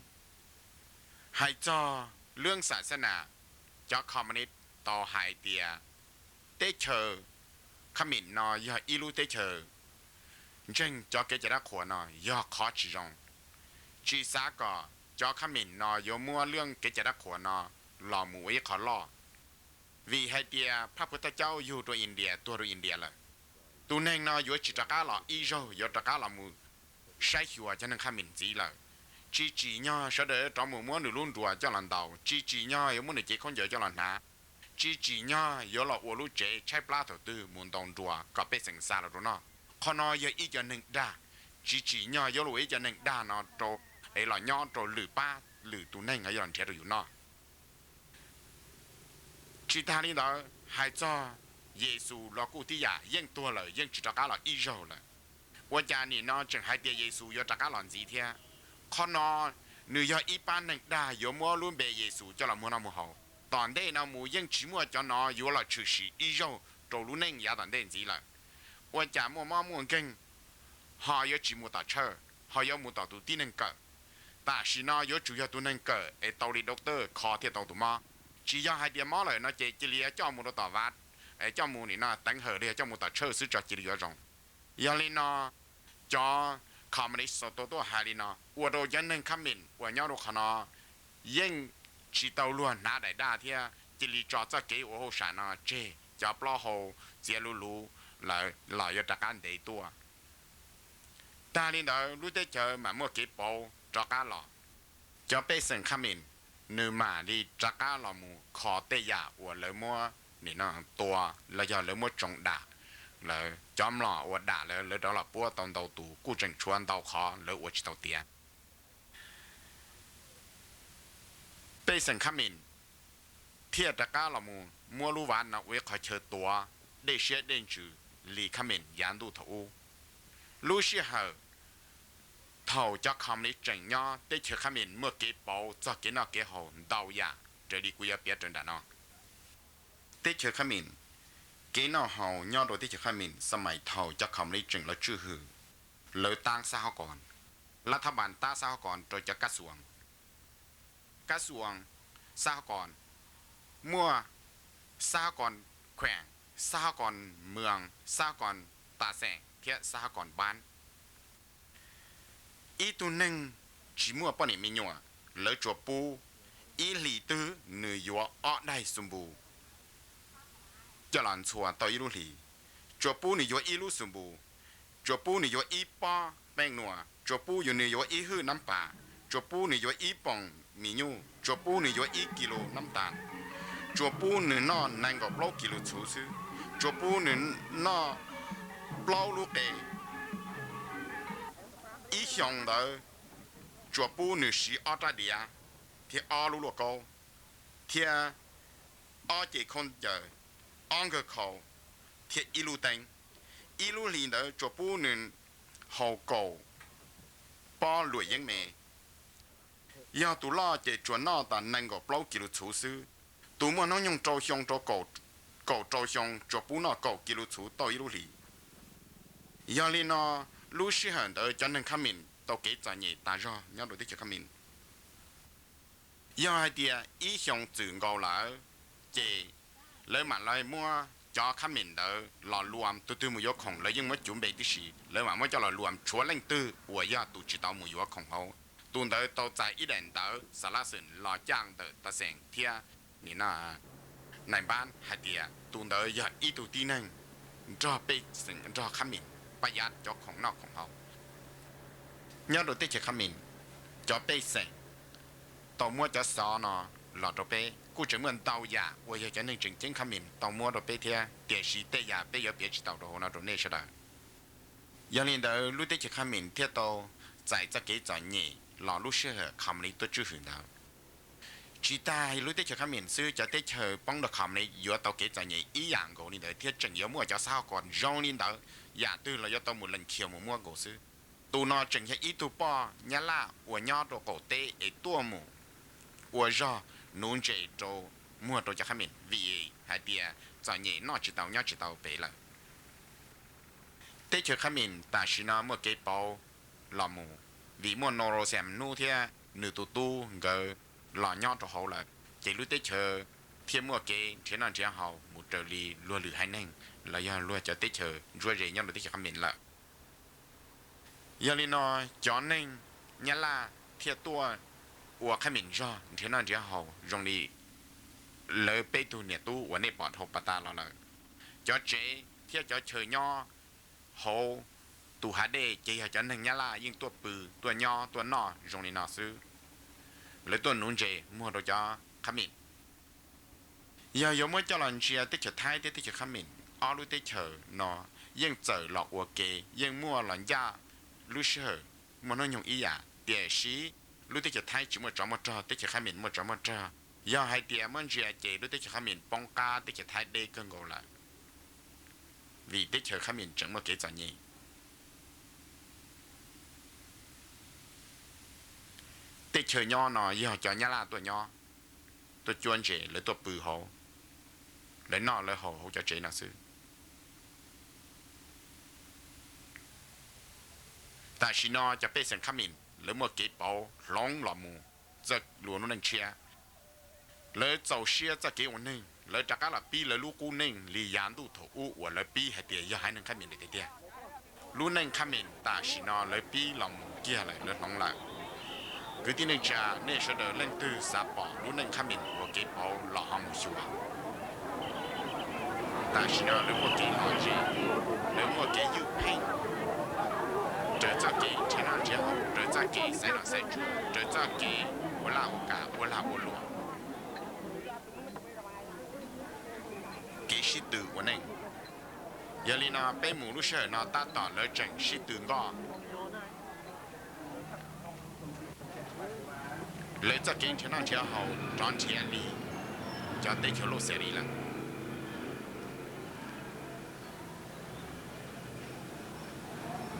hais txog lub xam xab nas, cov Communist tau hais tias teb chaws Khab Mim no yog ib lub teb chaws ntseeg cov kev cai dab qhuas no yog qhov tsis zoo. Tsis xav kom cov Khab Mim no yuav muab lub kev cai dab qhuas no los mus ua ib qho loj, vim hais tias Phaj Phuv Thaj Caub yug rau India tuag rau India lawm. Tus neeg no yuav tsis rov qab los ib zaug, yuav rov qab los mus saib xyuas cov neeg Khab Mim ntxiv lawm. Tsis tsim nyog sawv daws rov mus muab nws lub nruas coj los ntaus, tsis tsim nyog yuav muab nws cev khaub ncaws coj los hnav, tsis tsim nyog yuav los ua lub tsev tshaib plab thaum twg mus ntaus nruas kom pej xeem xa los rau noj. Qhov no yog ib cov neeg dag, tsis tsim nyog yuav los ua ib cov neeg dag no rau, es los nyob rau lwm pab lwm tus neeg yuav los nrhiav rau yus noj. Tsis tas li ntawd, hais txog Yexus los kuj tib yam, yeej tuag lawm yeej tsis rov qab los ib zaug lawm. Ua cas nim no tseem hais tias Yexus yuav rov qab los ntxiv thiab? Qhov no nws yog ib pab neeg dag yuav muab lub npe Yexus coj los muag noj muag haus. Tom ntej no mus yeej tsis muaj cov no yuav los tshwm sim ib zaug rau lub neej yav tom ntej ntxiv lawm. Ua cas muaj mob muaj nkeeg ho yuav tsis mus tom church, ho yuav mus tom tus tib neeg kawm? Tam sim no yuav tsum yog tus neeg kawm es tau li doctor kho thiaj tau tus mob. Tsis yog hais tias mob lawm no ces cia li coj mus rau tom vaj, coj mus nim no teev hawm li coj mus tom church xwb tso cia li yuav zoo. Yog li no, cov communist xaus tau tuaj hais li no ua rau cov neeg Khab Mem uas nyob rau qhov no yeej tsis tau luag hnav daim daj thiab cia li tso txoj kev ua hauj sam no tseg, cov plaub hau txiav luv luv lawm los yuav rov qab ntev tuaj. Tag li ntawd lub teb chaws mam muaj kev pauv rov qab los. Cov pej xeem Khab Mem nws mam li rov qab los mus kho tej yam uas lawv muab nim no tua los yog lawv muab tsoo dam. Lawv cov mlom uas dam lawv, lawv rov los puab tau ntau tus, kuj tseem tshuav ntau qhov lawv ua tsis tau tiav. Pej xeem Khab Mem thiaj rov qab los mus muab lub vaj no ua ib qhov chaw tuav dej siab dej ntsws li Khab Mem yav ntuj thaum ub. Lub sij hawm thaum cov communist tseem nyob teb chaws Khab Mem muaj kev pauv txog kev noj kev haus ntau yam raws li kuv yuav piav raws nram no. Teb chaws Khab Mem, kev noj haus nyob rau teb chaws Khab Mem xab mais thaum cov communist tseem los tswj hwm, lawv tab xab hauv kos, lav thab npas tab xab hauv kos rau cov kab xuas, kab xuas, xab hauv kos, muaj xab hauv kos kheem, xab hauv kos mws, xab hauv kos tas xeem thiab xab hauv kos npab. Ib tug neeg tsis muaj poj niam me nyuam, lawv tsuas pub ib hlis twg nws yuav ob daig xu npus coj los ntxhua tau ib lub hlis, tsuas pub nws yuav ib lub xu npus, tsuas pub nws yuav ib pob peeb nua, tsuas pub nws yuav ib hwj nab pas, tsuas pub nws yuav ib poom mis nyuj, tsuas pub nws yuav ib kis lus nab tas, tsuas pub nws noj nees nkaum plaub kis lus txhuv xwb, tsuas pub nws noj plaub lub qe. Ib xyoo ntawd tsuas pub nws siv ob rab diav thiab ob lub luaj kaub thiab ob ce khaub ncaws, ob nkawg khau thiab ib lub teeb. Ib lub hlis ntawd tsuas pub nws haus kaum pob luam yeeb me. Yog tus loj ces tsuas noj tas nees nkaum plaub kis lus txhuv xwb. Tus muaj hnub nyoog rau xyoo rau kaum rau xyoo tsuas pub noj kaum kis lus txhuv tau ib lub hlis. Yog li no, lub sij hawm ntawd cov neeg Khab Mem tau kev txom nyem tas zog nyob rau teb chaws Khab Mem. Yog hais tias ib xyoo txwm nkaus lawm, ces lawv mam li muab cov Khab Mem ntawd los luam, tus twg mus yuav khoom lawv yeej muab cuv npe tib si, lawv mam muab coj los luam, tshuav leej twg uas yog tus tsis tau mus yuav khoom hauv, tus ntawd tau txais ib daim ntawv xa lab xwm los caj ntawm tas xeem thiab nim no nais npab hais tias tus ntawd yog ib tug tib neeg nrog pej xeem nrog Khab Mem pab yav cov khoom noj khoom haus. Nyob rau teb chaws Khab Mem, cov pej xeem tau muab cov xov no los rau peb, kuj tseem muaj ntau yam uas yog cov neeg tseem ceeb Khab Mem tau muab rau peb thiab, tiam sis tej yam peb yuav piav tsis tau rau hauv no rau nej sawv daws. Yog li ntawd lub teb chaws Khab Mem thiaj tau txais txoj kev txom nyem los lub sij hawm communist tuaj tswj hwm ntawd. Tsis tas lub teb chaws Khab Mem xwb, cov teb chaws poob rau communist yuav tau kev txom nyem ib yam nkaus li ntawd thiab, tseem yuav muaj cov xab hauv kos zoo li ntawd, yam twg los yuav tau mus lees khias mus muab nkaus xwb. Tus no tseem yog ib tug poj Nyab Laj uas nyob rau qaum teb es tuaj mus ua zog nuv ntses rau, muag rau cov Khab Mem vim hais tias txom nyem noj tsis tau nyob tsis tau pem lawm. Teb chaws Khab Mem tam sim no muaj kev pauv los mus vim muaj Norosim Hnub thiab nws tus tub nkawd los nyob rau hauv lawm, ces lub teb chaws thiaj muaj kev nrhiav noj nrhiav haus mus raws li luag lwm haiv neeg los yog luag cov teb chaws ntsuab ze nyob rau teb chaws Khab Mem lawm. Yog li no, cov neeg Nyab Laj thiaj tuaj ua Khab Mem zog nrhiav noj nrhiav haus zoo li lawv peb tug niam tub uas nej pom dhau pas tas los lawm. Cov tsev thiab cov chaw nyob hauv tus hav dej ces yog cov neeg Nyab Laj yeej tuaj pw, tuaj nyob, tuaj noj zoo li no xwb. Lawv tuaj nuv ntses muag rau cov Khab Mem. Yog yuav muab coj los ntsia teb chaws Thaib thiab teb chaws Khab Mem, ob lub teb chaws no yeej txawm los ua ke, yeej muaj los ncaj lub sij hawm muaj hnub nyoog ib yam, tiam sis lub teb chaws Thaib tsis muaj tsov muaj rog, teb chaws Khab Mem muaj tsov muaj rog. Yog hais tias muab ntsia ces lub teb chaws Khab Mem poob qab teb chaws Thaib deb kawg nkaus lawm, vim teb chaws Khab Mem tseem muaj kev txom nyem. Tej chaw nyob no yog cov Nyab Laj tuaj nyob, tuaj cuab ntses, lawv tuaj pw hauv, lawv noj lawv haus hauv cov tsev no xwb. Tam sim no cov pej xeem Khab Mem lawv muaj kev pauv hloov los mus txoj lus lub neej tshiab. Lawv txaus siab txoj kev ua neeg, lawv rov qab los pib lawv lub qub neej li yav ntuj thaum ub uas lawv pib hais tias yog haiv neeg Khab Mem li tiag tiag. Lub neej Khab Mem tam sim no lawv pib los mus kiag lawm, lawv hloov lawm. Kwv tij neej tsa, nej sawv daws leej twg xav pom lub neej Khab Mem ua kev pauv los ho mus xyuas. Tam sim no lawv muaj kev lom zem, lawv muaj kev ywj pheej, raws txoj kev nrhiav noj nrhiav haus, raws txoj kev xaiv nom xaiv tshuaj, raws txoj kev ua laj ua kam, ua lag ua luam, kev sib tw ua neej. Yog li no peb mus lub sij hawm no tab tom lawv tseem sib tw nkoj. Lawv txoj kev nrhiav noj nrhiav haus rov nrhiav li cov teb chaws loj xia li lawm.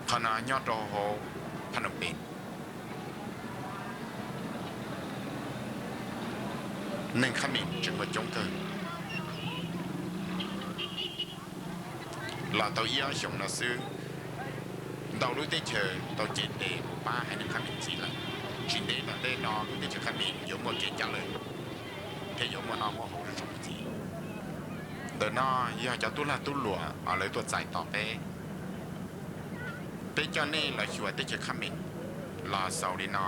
Qhov no nyob rau hauv Phnom Penh, neeg Khab Mem tseem muaj coob kawg. Los tau ib ob xyoos no xwb, ntau lub teb chaws tau cev tes mus pab haiv neeg Khab Mem ntxiv lawm. Tsis ntev tom ntej no lub teb chaws Khab Mem yuav muaj kev caj lawm thiab yuav muaj noj muaj haus zoo zoo mus ntxiv. Ntawm no yog cov tub lag tub luam uas lawv tuaj txais tos peb. Peb coj nej los xyuas teb chaws Khab Mem los xaus li no.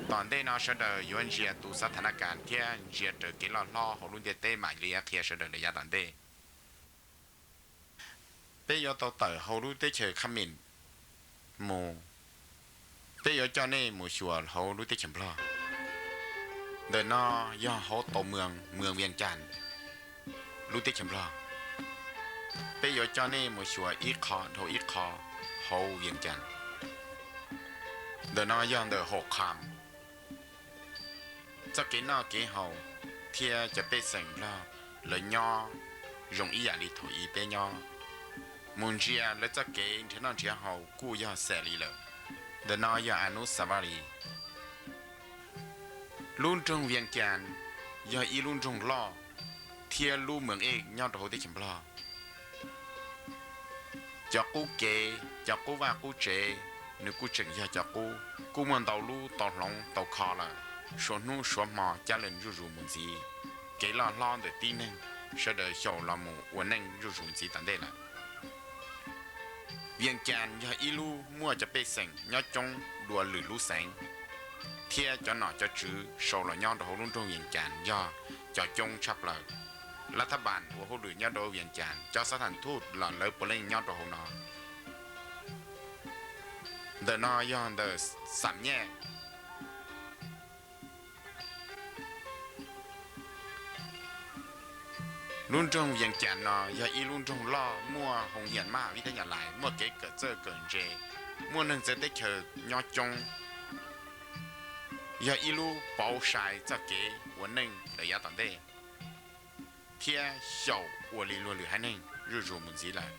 Tom ntej no sawv daws yuav ntsia tus xav thav na kas thiab ntsia raws kev loj hlob hauv lub ntiaj teb mam li qhia sawv daws lawm yav tom ntej. Peb yuav tau tawm hauv lub teb chaws Khab Mem mus, peb yuav coj nej mus xyuas hauv lub teb chaws Nplog. Ntawm no yog hauv tau mws, mws Vias Cas, lub teb chaws Nplog. Peb yuav coj nej mus xyuas ib qho dhau ib qho hauv Vias Cas. Ntawm no yog ntawm Hauv Qham. Txoj kev noj kev haus thiab cov pej xeem Nplog lawv nyob zoo ib yam li thaum ub peb nyob. Mus ntsia lawv txoj kev nrhiav noj nrhiav haus kuj yog xam li lawm. Ntawm no yog Anus Savari. Lub nroog Vias Cas yog ib lub nroog loj thiab lub mws ej nyob rau hauv teb chaws Nplog. Cov qub kev, cov qub vaj qub tsev, nws kuj tseem yog cov qub, kuj muaj ntau lub tau hloov tau kho lawm, suav hnub suav hmo cab lees zuj zus mus ntxiv. Kev loj hlob ntawm tib neeg sawv daws xyaum los mus ua neej zuj zus ntxiv tom ntej lawm. Vias Cas yog ib lub muaj cov pej xeem nyob coob dua lwm lub xeev, thiab cov nom cov tswv sau los nyob rau hauv lub nroog Vias Cas yog cov coob tshaj plaws. Lav thab npas ua hauj lwm nyob rau Vias Cas, cov xav tham thuj los lawv puav leej nyob rau hauv no. Ntawm no yog ntawm Xam Nyaj. Lub nroog Vias Cas no yog ib lub nroog loj muaj hoo hias maj vib thab nyas lais, muaj kev kawm txawj kawm ntse, muaj neeg txawv teb chaws nyob coob, yog ib lub pauv sai txoj kev ua neej lawm yav tom ntej, thiab xyaum ua li luag lwm haiv neeg zuj zus mus ntxiv lawm.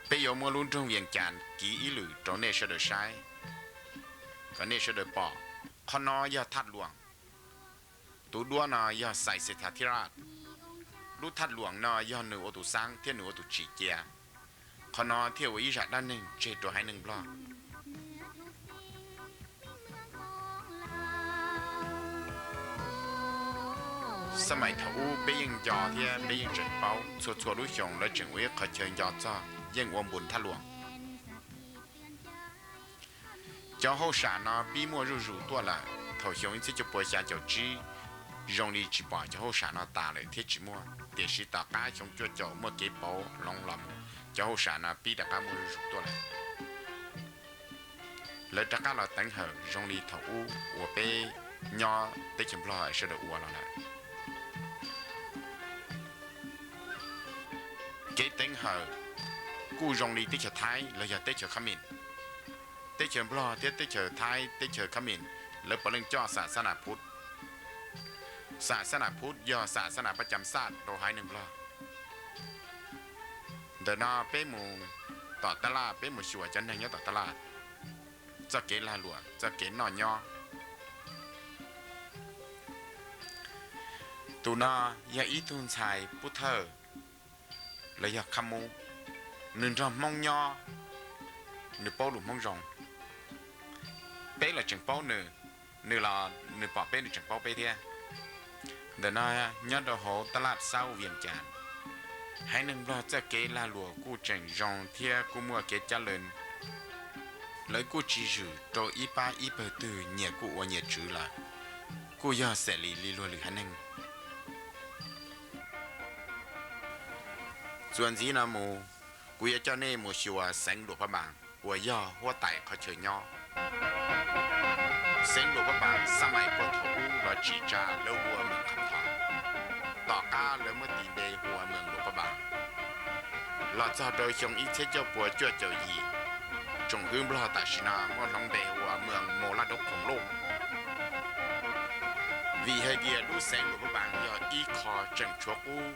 Peb yuav muab lub nroog Vias Cas kiv ib lwm rau nej sawv daws saib, kom nej sawv daws pom. Qhov no yog thaj luam, tus duab no yog Xais Xes Thas Thib Raj. Lub thaj luam no yog nws ua tus xaab thiab nws ua tus tsim cia. Qhov no thiaj ua ib zaj dab neeg tseg rau haiv neeg Nplog. Xab maim thaum ub peb yeej nco thiab peb yeej tseem paub, txhua txhua lub xyoo lawv tseem ua ib qho chaw nco txog, yeej ua npus thaj luam. Cov hauj sam no pib muaj zuj zus tuaj lawm thaum xyoo ib txhiab cuaj puas xya caum tsib, zoo li tsis pom cov hauj sam no tas lawm thiab tsis muaj, tiam sis tom qab xyoo cuaj caum muaj kev pauv hloov los mus, cov hauj sam no pib rov qab muaj zuj zus tuaj lawm. lawv rov qab los teev hawm zoo li thaum ub uas peb nyob teb chaws Nplog sawv daws ua los lawm. Kev teev hawm kuj zoo li teb chaws Thaib los yog teb chaws Khab Mis. Teb chaws Nplog thiab teb chaws Thaib, teb chaws Khab Mis, lawv puav leej coj xa xab nas phuv. Xa xab nas phuv yog xa xab nas pab cam xaj rau haiv neeg Nplog. Ntawm no peb mus tom taj laj, peb mus xyuas cov neeg nyob tom taj laj, txoj kev lag luam, txoj kev noj nyob. Tus no yog ib tug ntxhais pub thawj los yog khab mub, nws nrog Hmoob nyob, nws paub lus Hmoob zoo. Peb los tseem paub nws, nws los nws pom peb nws tseem paub peb thiab. Ntawm no nyob rau hauv taj laj Xauv Vias Cas, haiv neeg Nplog txoj kev lag luam kuj tseem zoo thiab kuj muaj kev cab lawv. Lawv kuj tsis zwm rau ib pab ib pawg twg, nyias kuj ua nyias tswv lawm, kuj yog xam li li luag lwm haiv neeg. Txuas ntxiv no mus, kuv yuav coj nej mus xyuas xeev Luam Phab Npaas uas yog huab tais qhov chaw nyob. Xeev Luam Phab Npaas xab mais puag thaum ub los tsim tsa lawv hu ua Moos Kham Thom, tom qab lawv muab tis npe hu ua Moos Luam Phab Npaas. Los txog rau xyoo ib txhiab cuaj puas cuaj caum yim, tsoom hwb Nplog tam sim no muab hloov npe hu ua Moos Mos Laj Dov Khoom Lauj, vim hais tias lub xeev Luam Phab Npaas yog ib qho tseem tshuav qub,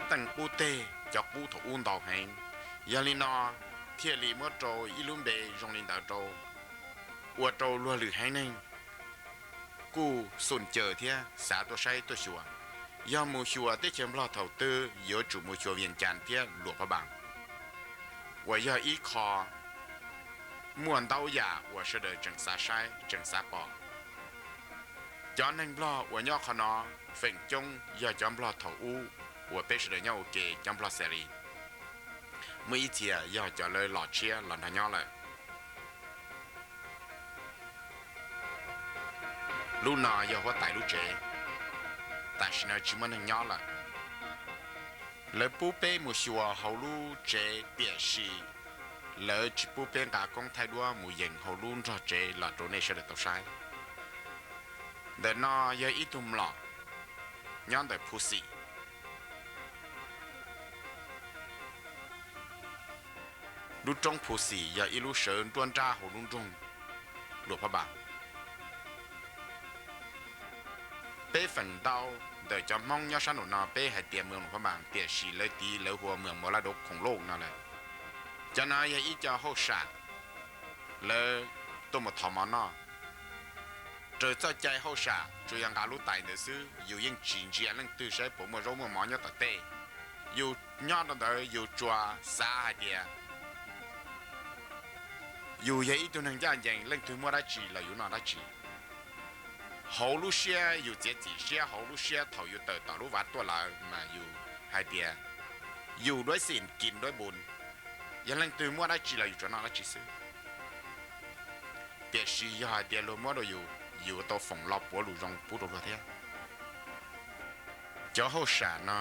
teej qub teg, cov qub thaum ub ntau heev. Yog li no thiaj li muab rau ib lub npe zoo li ntawd rau, ua rau luag lwm haiv neeg kuj xum caws thiab xav tuaj saib tuaj xyuas. Yog mus xyuas teb chaws Nplog thaum twg yuav tsum mus xyuas Vias Cas thiab Luam Phab Npaas, uas yog ib qho muaj ntau yam uas sawv daws tseem xav saib tseem xav pom. Cov neeg Nplog uas nyob qhov no feem coob yog cov Nplog thaum ub uas peb sawv daws nyob ua ke, cov Nplog xam li. Muaj ib txhia yog cov lawv los tshiab los nrog nyob lawm. Lub no yog huab tais lub tsev, tam sim no tsis muaj neeg nyob lawm. Lawv pub peb mus xyuas hauv lub tsev tiam sis lawv tsis pub peb nqa koob thaij duab mus yees hauv lub nrog tsev los rau nej sawv daws tau saib. Ntawm no yog ib tug mlom nyob ntawm Phu Xim. Lub roob Phu Xim yog ib lub sawv nruab nrab hauv lub nroog Luam Phab Npas. Peb feem ntau ntawm cov Hmoob nyob sab nraum no peb hais tias Moos Luam Phab Npas, tiam sis lawv tiv lawv hu ua Moos Mos Laj Dov Khoom Lauj no lawm. Cov no yog ib co hauj sam lawv tuaj mus thov mov noj. Raws txoj cai hauj sam tsuas yog nqa lub tais ntawd xwb, yus yeej tsis ntsia leej twg saib puas muaj zaub muaj mov nyob tom tej. Yus nyob rau ntawd yus tsuas xav hais tias yus yog ib tug neeg ncaj ncees, leej twg muab dab tsi los yus noj dab tsi. Hauv lub siab yus txiav txim siab, hauv lub siab thaum yus tawm tom lub vaj tuaj lawm mas yus hais tias yus duab xim kis duab npun, yog leej twg muab dab tsi los yus tsuas noj dab tsi xwb. Tiam sis yog hais tias luag muab rau yus, yus tau foom lo puav lus zoo pub rau luag thiab. Cov hauj sam no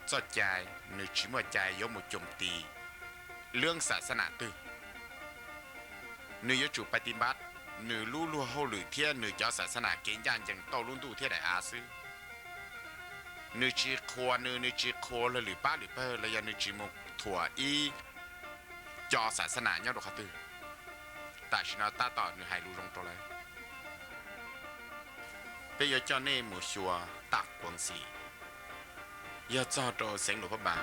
txoj cai nws tsis muaj cai yuav mus coom tis lub xam xab nas twg. Nws yuav tsum pais ti npab nws lub luag hauj lwm thiab nws cov xam xab nas kev ncaj ncees tauj lub ntuj thiab daim av xwb. Nws tsis qhuas nws, nws tsis qhuas luag lwm pab lwm pawg los yog nws tsis mus thuam ib co xam xab nas nyob rau qhov twg. Tam sim no tab tom nws hais lus zoo rau lawv. Peb yuav coj nej mus xyuas Taj Kuav Xim. Yog txog rau xeev Luam Phab Npas,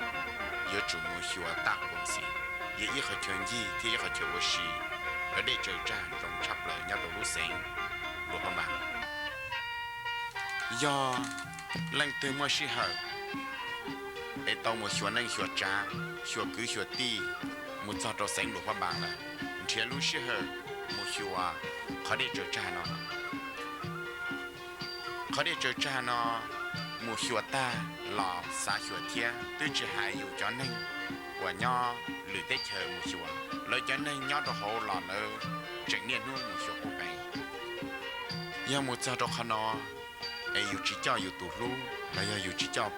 yuav tsum mus xyuas Taj Kuav Xim, yog ib qhov chaw ncig thiab ib qhov chaw ua si, lawv dej tsaws tsag zoo tshaj plaws nyob rau lub xeev Luam Phab Npas. Yog leej twg muaj sij hawm es tau mus xyuas neej xyuas tsav, xyuas kwv xyuas tij, mus txog rau xeev Luam Phab Npas lawm, nrhiav lub sij hawm mus xyuas qhov dej tsaws tsag no. Qhov dej tsaws tsag no mus xyuas tag los xav xyuas thiab, twb tsis hais yus cov neeg uas nyob lwm teb chaws mus xyuas, lawv cov neeg nyob rau hauv los lawv tseem niaj hnub mus xyuas qub qees. Yog mus txog rau qhov no es yus tsis coj yus tus hlub los yog yus tsis coj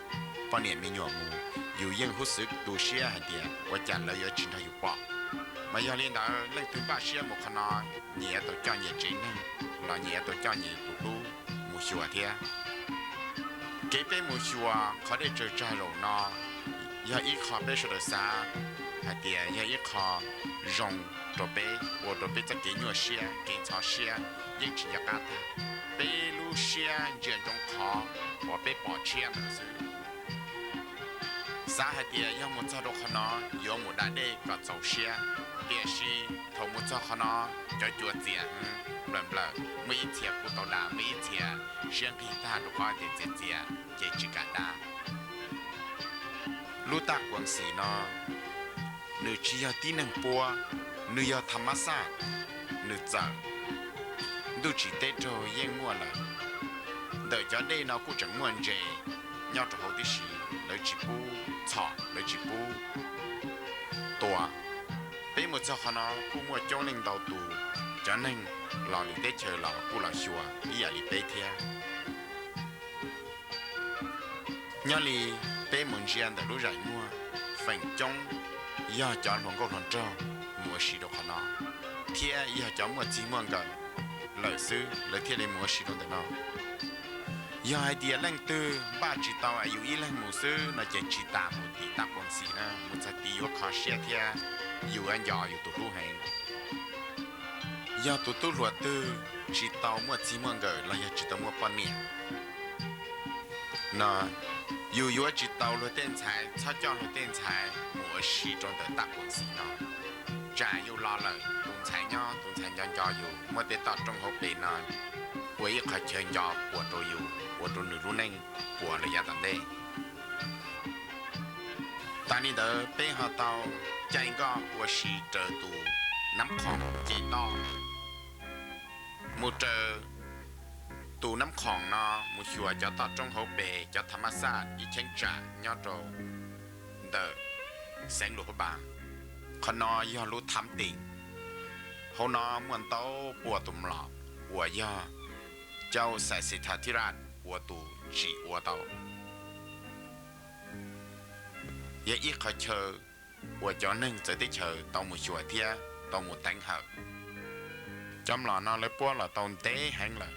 poj niam me nyuam mus, yus yeej huj xwv tu siab hais tias ua cas lawv yuav tsis nrog yus pom. Mas yog li ntawd leej twg npaj siab mus qhov no, nyias tau coj nyias tsev neeg los nyias tau coj nyias tus hlub mus xyuas thiab. Kev peb mus xyuas qhov dej tsaws tsag zaum no yog ib qho peb sawv daws xav hais tias yog ib qho zoo rau peb, ua rau peb txoj kev nyuaj siab kev ntxhov siab yeej tsis nco qab tag. Peb lub siab ntsia ntsoov qhov uas peb pom tshiab ntawd xwb. Xav hais tias yog mus txog rau qhov no yuav mus da dej kom txaus siab, tiam sis thaum mus txog qhov no cov cua txias nplawm nplawm, muaj ib txhia kuj tau da, muaj ib txhia siab nqig tag rau qhov tias txias txias ces tsis kam da. Lub taj kuam xim no nws tsis yog tib neeg puab, nws yog tham mab xaj, nws txawm ntuj tsim teb raug yeej muaj lawm. Ntawm cov dej no kuj tseem muaj ntses nyob rau hauv tib si, lawv tsis pub txhom, lawv tsis pub tua. Peb mus txog qhov no kuj muaj coob leej ntau tus cov neeg los lwm teb chaws los kuj los xyuas ib yam li peb thiab. Nyob li peb mus ntsia ntawm lub zais muag, feem coob yog cov hluas nkauj hluas nraug mus ua si rau qhov no, thiab yog cov muaj txij muaj nkawm lawm xwb lawv thiaj li mus ua si rau ntawm no. Yog hais tias leej twg npaj tsis tau es yus ib leeg mus xwb no ces tsis tas mus tim taj kuam xim na, mus txog tid yuav kho siab thiab yus yuav nco yus tus hlub heev. Yog tus tub hluas twg tsis tau muaj txij muaj nkawm los yog tsis tau muaj poj niam no, yus yuav tsis tau luag tej ntxhais, txhob coj luag tej ntxhais mus ua si rau ntawm taj kuam xim no. Tsam yus los lawm tus ntxhais nyob tus ntxhais nco nco yus, muaj tej toj roob hauv pes no ua ib qho chaw nco puas rau yus, ua rau nws lub neej puas lawm yav tom ntej. Tas li ntawd peb ho tau caij nkoj ua si raws tus Nab Khoom ces toj mus raws tus Nab Khoom no mus xyuas cov toj roob hauv pes, cov tham mab xaj ib cheeb tsam nyob rau ntawm xeev Luam Phab Npas. Qhov no yog lub thab tim, hauv no muaj ntau pua tus mlom uas yog Cau Xais Xes Thas Thib Raj ua tus tsim ua tau. Yog ib qhov chaw uas cov neeg txawv teb chaws tau mus xyuas thiab tau mus teev hawm. Cov mlom no lawv puab los tau ntev heev lawm.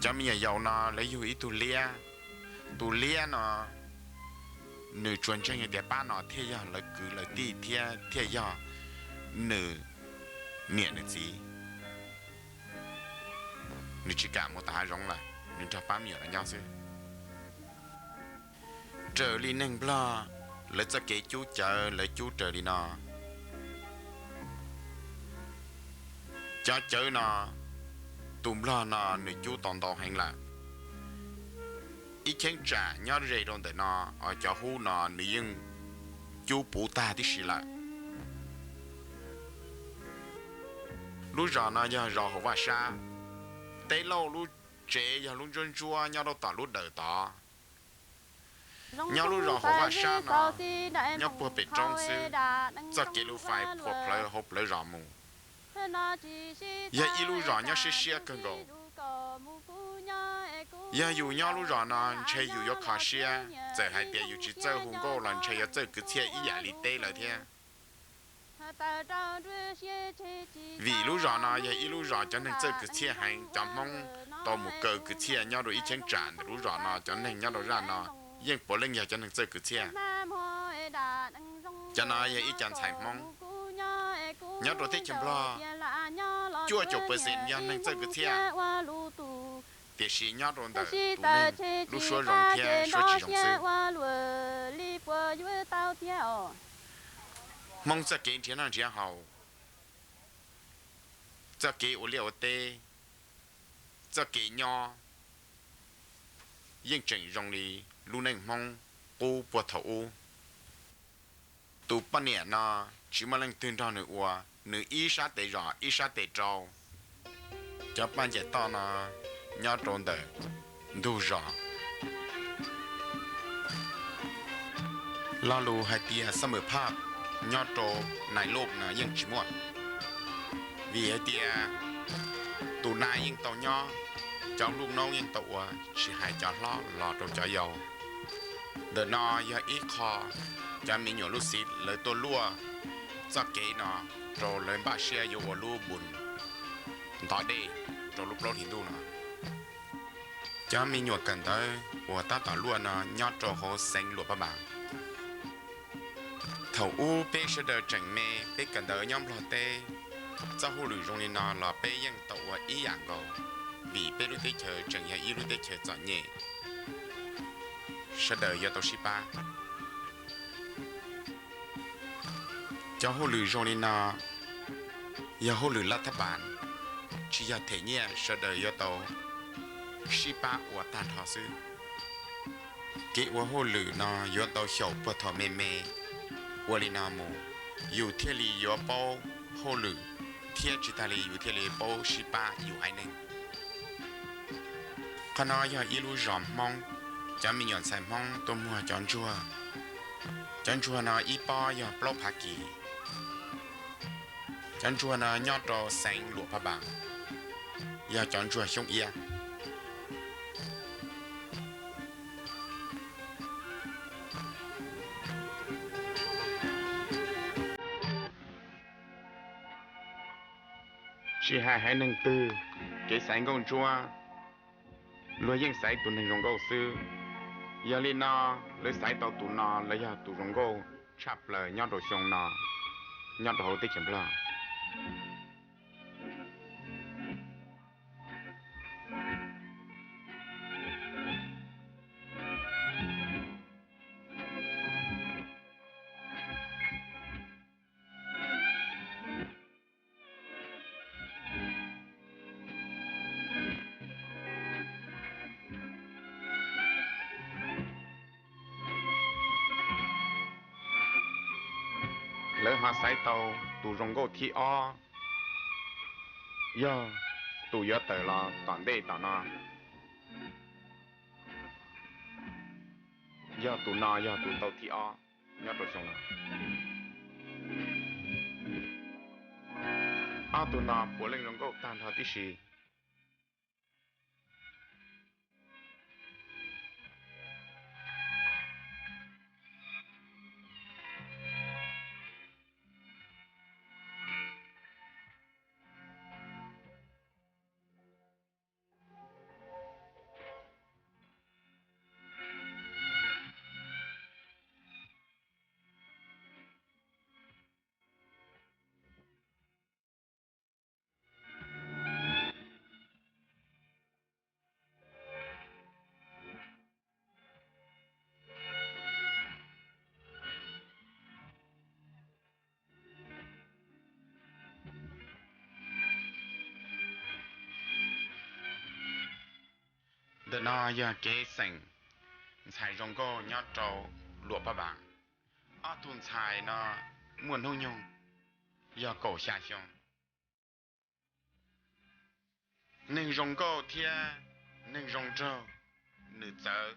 Cov me nyuam yaus no lawv yug ib tug liab, tus liab no nws tsuas ntseeg tias pab no thiaj yog lawv kwv lawv tij thiab thiaj yog nws niam nws txiv. Nws tsis kam mus tom hav zoov lawm, nws nrog pab me nyuam no nyob xwb. Raws li neeg Nplog lawv txoj kev cub cawv lawv cub raws li no. Cov cawv no, tus Nplog no nws cub tau ntau heev lawm. Ib cheeb tsam nyob ze rau ntawm no, cov hub no nws yeej cub puv tag tib si lawm. Lub zos no yog zos Hauv Vaj Sab. Teb Lauj lub tsev yog lub ntsuab ntsuab nyob rau tom lub dawm tod. Nyob lub zos Hauv Vaj Sab no, nyob puag pem roob xwb, txoj kev lus fais phua plawv hauv plawv zos mus. Yog ib lub zos nyob siab siab kawg nkaus. Yog yus nyob lub zos no ntshe yus yuav kho siab, txawm hais tias yus tsis txawj hu nkauj los ntshe yuav txawj kwv txhiaj ib yam li teb lawm thiab. Vim lub zos no yog ib lub zos cov neeg txawj kwv txhiaj heev, cov Hmoob tau mus kaw kwv txhiaj nyob rau ib cheeb tsam ntawm lub zos no, cov neeg nyob rau zaj no yeej puav leej yog cov neeg txawj kwv txhiaj. Cov no yog ib co ntxhais Hmoob nyob rau teb chaws Nplog, cuaj caum percent yog neeg txawj kwv txhiaj. Tiam sis nyob rau ntawm tus neeg lub suab zoo thiab suab tsis zoo xwb. Hmoob txoj kev nrhiav noj nrhiav haus, txoj kev ua liaj ua teb, txoj kev nyob yeej tseem zoo li lub neej Hmoob qub puag thaum ub. Tus poj niam no tsis muaj leej twg nrog nws ua, nws ib sab tes zos ib sab tes rau. Cov paj ncaim toj no nyob rau ntawm ntug zos. Lo lus hais tias summer park nyob rau nais loj no yeej tsis muaj, vim hais tias tus nais yeej tau nyob, cov hluas noob yeej tau ua, tsis hais cov hlob los rau cov yau. Ntawm no yog ib qho cov me nyuam lub xiv lawv tuaj luaj txoj kev no rau lawv npaj siab yuav ua lub npus ntov dej rau lub plaub hlis ntuj no. Cov me nyuam kawm ntawv uas tab tom luaj no nyob rau hauv xeev Luam Paj Npas. Thaum ub peb sawv daws tseem me, peb kawm ntawv nyob Nplog teb, txoj hauj lwm zoo li no los peb yeej tau ua ib yam nkaus, vim peb lub teb chaws tseem yog ib lub teb chaws txom nyem, sawv daws yuav tau sib pab. Cov hauj lwm zoo li no yog hauj lwm laj thab pas, tsis yog them nyiaj, sawv daws yuav tau sib pab ua tag nrho xwb. Kev ua hauj lwm no yuav tau xyaum puag thaum me me ua li no mus, yus thiaj li yuav paub hauj lwm, thiab tsis tas li yus thiaj li paub sib pab yus haiv neeg. Qhov no yog ib lub zos Hmoob, cov me nyuam ntxhais Hmoob tuaj muag cov ntsuag. Cov ntsuag no ib pob yog plaub phav kis. Cov ntsuag no nyob rau xeev Luam Paj Npas, yog cov ntsuag xyoob iab. Tsis hais haiv neeg twg, kev xaiv nkauj ntsuab, luag yeej xaiv tus neeg zoo nkauj xwb. Yog li no, lawv xaiv tau tus no los yog tus zoo nkauj tshaj plaws nyob rau xyoo no, nyob rau hauv teb chaws Nplog. Lawv ho xaiv tau tus zoo nkauj thib ob, yog tus yuav tawm los tom ntej tom no. Yog tus no yog tus tau thib ob nyob rau xyoo no. Ob tug no puav leej zoo nkauj tag nrho tib si. Ntawm no yog kev xeem ntxhais zoo nkauj nyob rau Luam Paj Npas. Ob tug ntxhais no muaj hnub nyoog yog kaum xya xyoo. Neeg zoo nkauj thiab neeg zoo nraug nws txawv.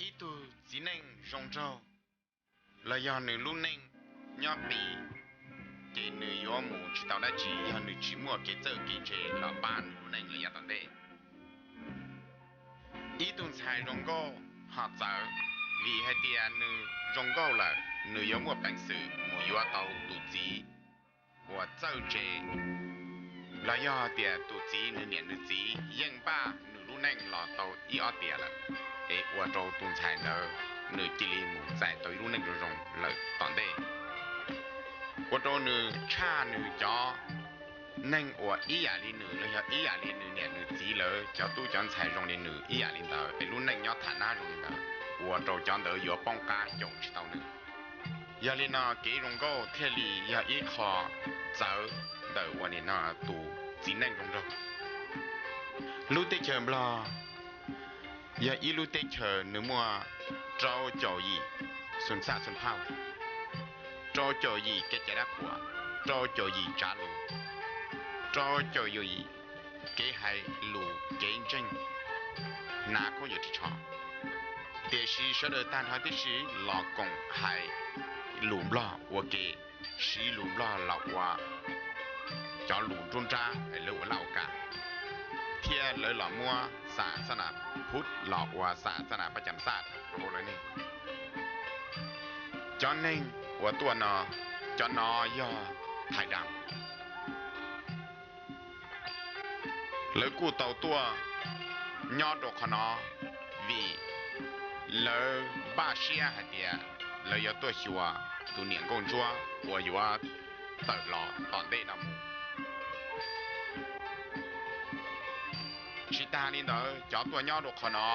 Ib tug txiv neej zoo nraug los yog nws lub neej nyob pim, ces nws yuav mus tsis tau dab tsi yog nws tsis muaj kev txawj kev ntse los pab nws lub neej lawm yav tom ntej. Ib tug ntxhais zoo nkauj ho txawv, vim hais tias nws zoo nkauj lawm nws yuav muaj peev xwm mus yuav tau tus txiv uas txawj ntse, los yog tias tus txiv nws niam nws txiv yeej npaj nws lub neej los tau ib ob tiam lawm, es ua rau tus ntxhais ntawd nws cia li mus txais tau ib lub neej zoo zoo lawm tom ntej. Ua rau nws tshaj nws cov neeg uas ib yam li nws los yog ib yam li nws niam nws txiv lawv cov tub cov ntxhais zoo li nws ib yam li ntawd, es lub neej nyob tham nab zoo li ntawd, ua rau cov ntawd yuav poob qab caum tsis tau nws. Yog li no kev zoo nkauj thiaj li yog ib qho txawv ntawm uas nim no tus txiv neej zoo nraug. Lub teb chaws Nplog yog ib lub teb chaws nws muaj rau caum yim xu txaj xu phauj, rau caum yim kev cai dab qhuas, rau caum yim tsav lus, rau caum yim kev hais lus kev ntseeg, hnav khaub ncaws ris tsho. Tiam sis sawv daws tag nrho tib si los koom hais lus Nplog ua ke, siv lus Nplog los ua cov lus nruab nrab lawv ua laj ua kam, thiab lawv los muab xam xab nas phuv los ua xam xab nas pab cam xaj rau lawv ne. Cov neeg uas tuaj no, cov no yog thais dam. Lawv kuj tau tuaj nyob rau qhov no vim lawv npaj siab hais tias lawv yuav tuaj xyuas tus niam nkauj ntsuab uas yuav tawm los tom ntej no mus. Tsis tas li ntawd, cov tuaj nyob rau qhov no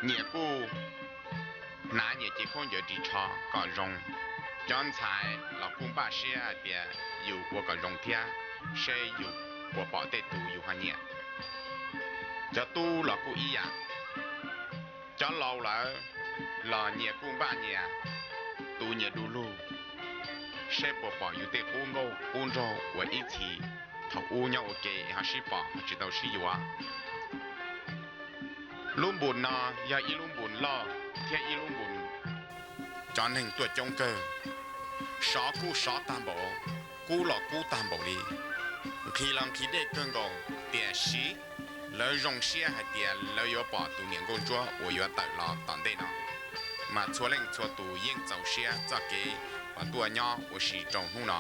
nyias kuj hnav nyias cev khaub ncaws ris tsho kom zoo. Cov ntxhais los kuj npaj siab hais tias yus ua kom zoo thiab, seb yus puas pom tej tus yus ho nyiam. Cov tub los kuj ib yam. Cov laus lawm los nyias kuj npaj nyias tus nyias du lug, seb puas pom yus tej qub nkauj qub nraug uas ib txhis thaum ub nyob ua ke ho sib pom ho tsis tau sib yuav. Lub npus no yog ib lub npus loj thiab ib lub npus cov neeg tuaj coob kawg. Sov kuj sov tag npaum, kub los kub tag npaum li, nqhis los nqhis dej kawg nkaus, tiam sis lawv zoo siab hais tias lawv yuav pom tus niam nkauj ntsuab uas yuav tawm los tom ntej no. Mas txhua leej txhua tus yeej txaus siab txoj kev uas tuaj nyob ua si rau hnub no.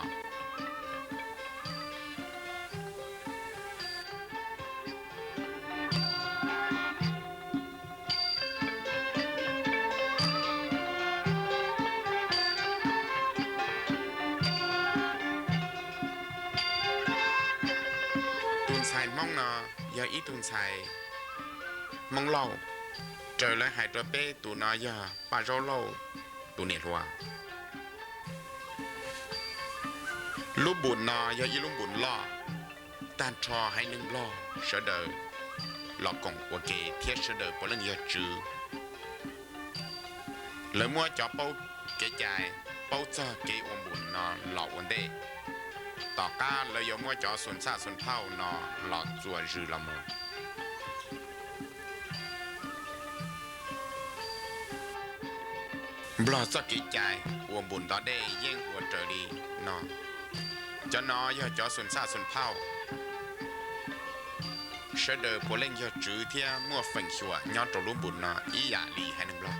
Tus ntxhais Hmoob no yog ib tug ntxhais Hmoob Lauj, raws lawv hais rau peb tus no yog Paj Zaub Lauj tus niam hluas. Lub npus no yog ib lub npus loj, tag nrho haiv neeg Nplog sawv daws los koom ua ke thiab sawv daws puav leej yog tswv. Lawv muab cov paub kev cai, paub txog kev ua npus no los ua ntej, tom qab lawv yuav muab cov xus txhaj xus phauj no los txuas zws los mus. Nplog txoj kev cai ua npus ntov dej yeej ua raws li no. Cov no yog cov xus txhaj xus phauj, sawv daws puav leej yog tswv thiab muaj feem xyuam nyob rau lub npus no ib yam li haiv neeg Nplog.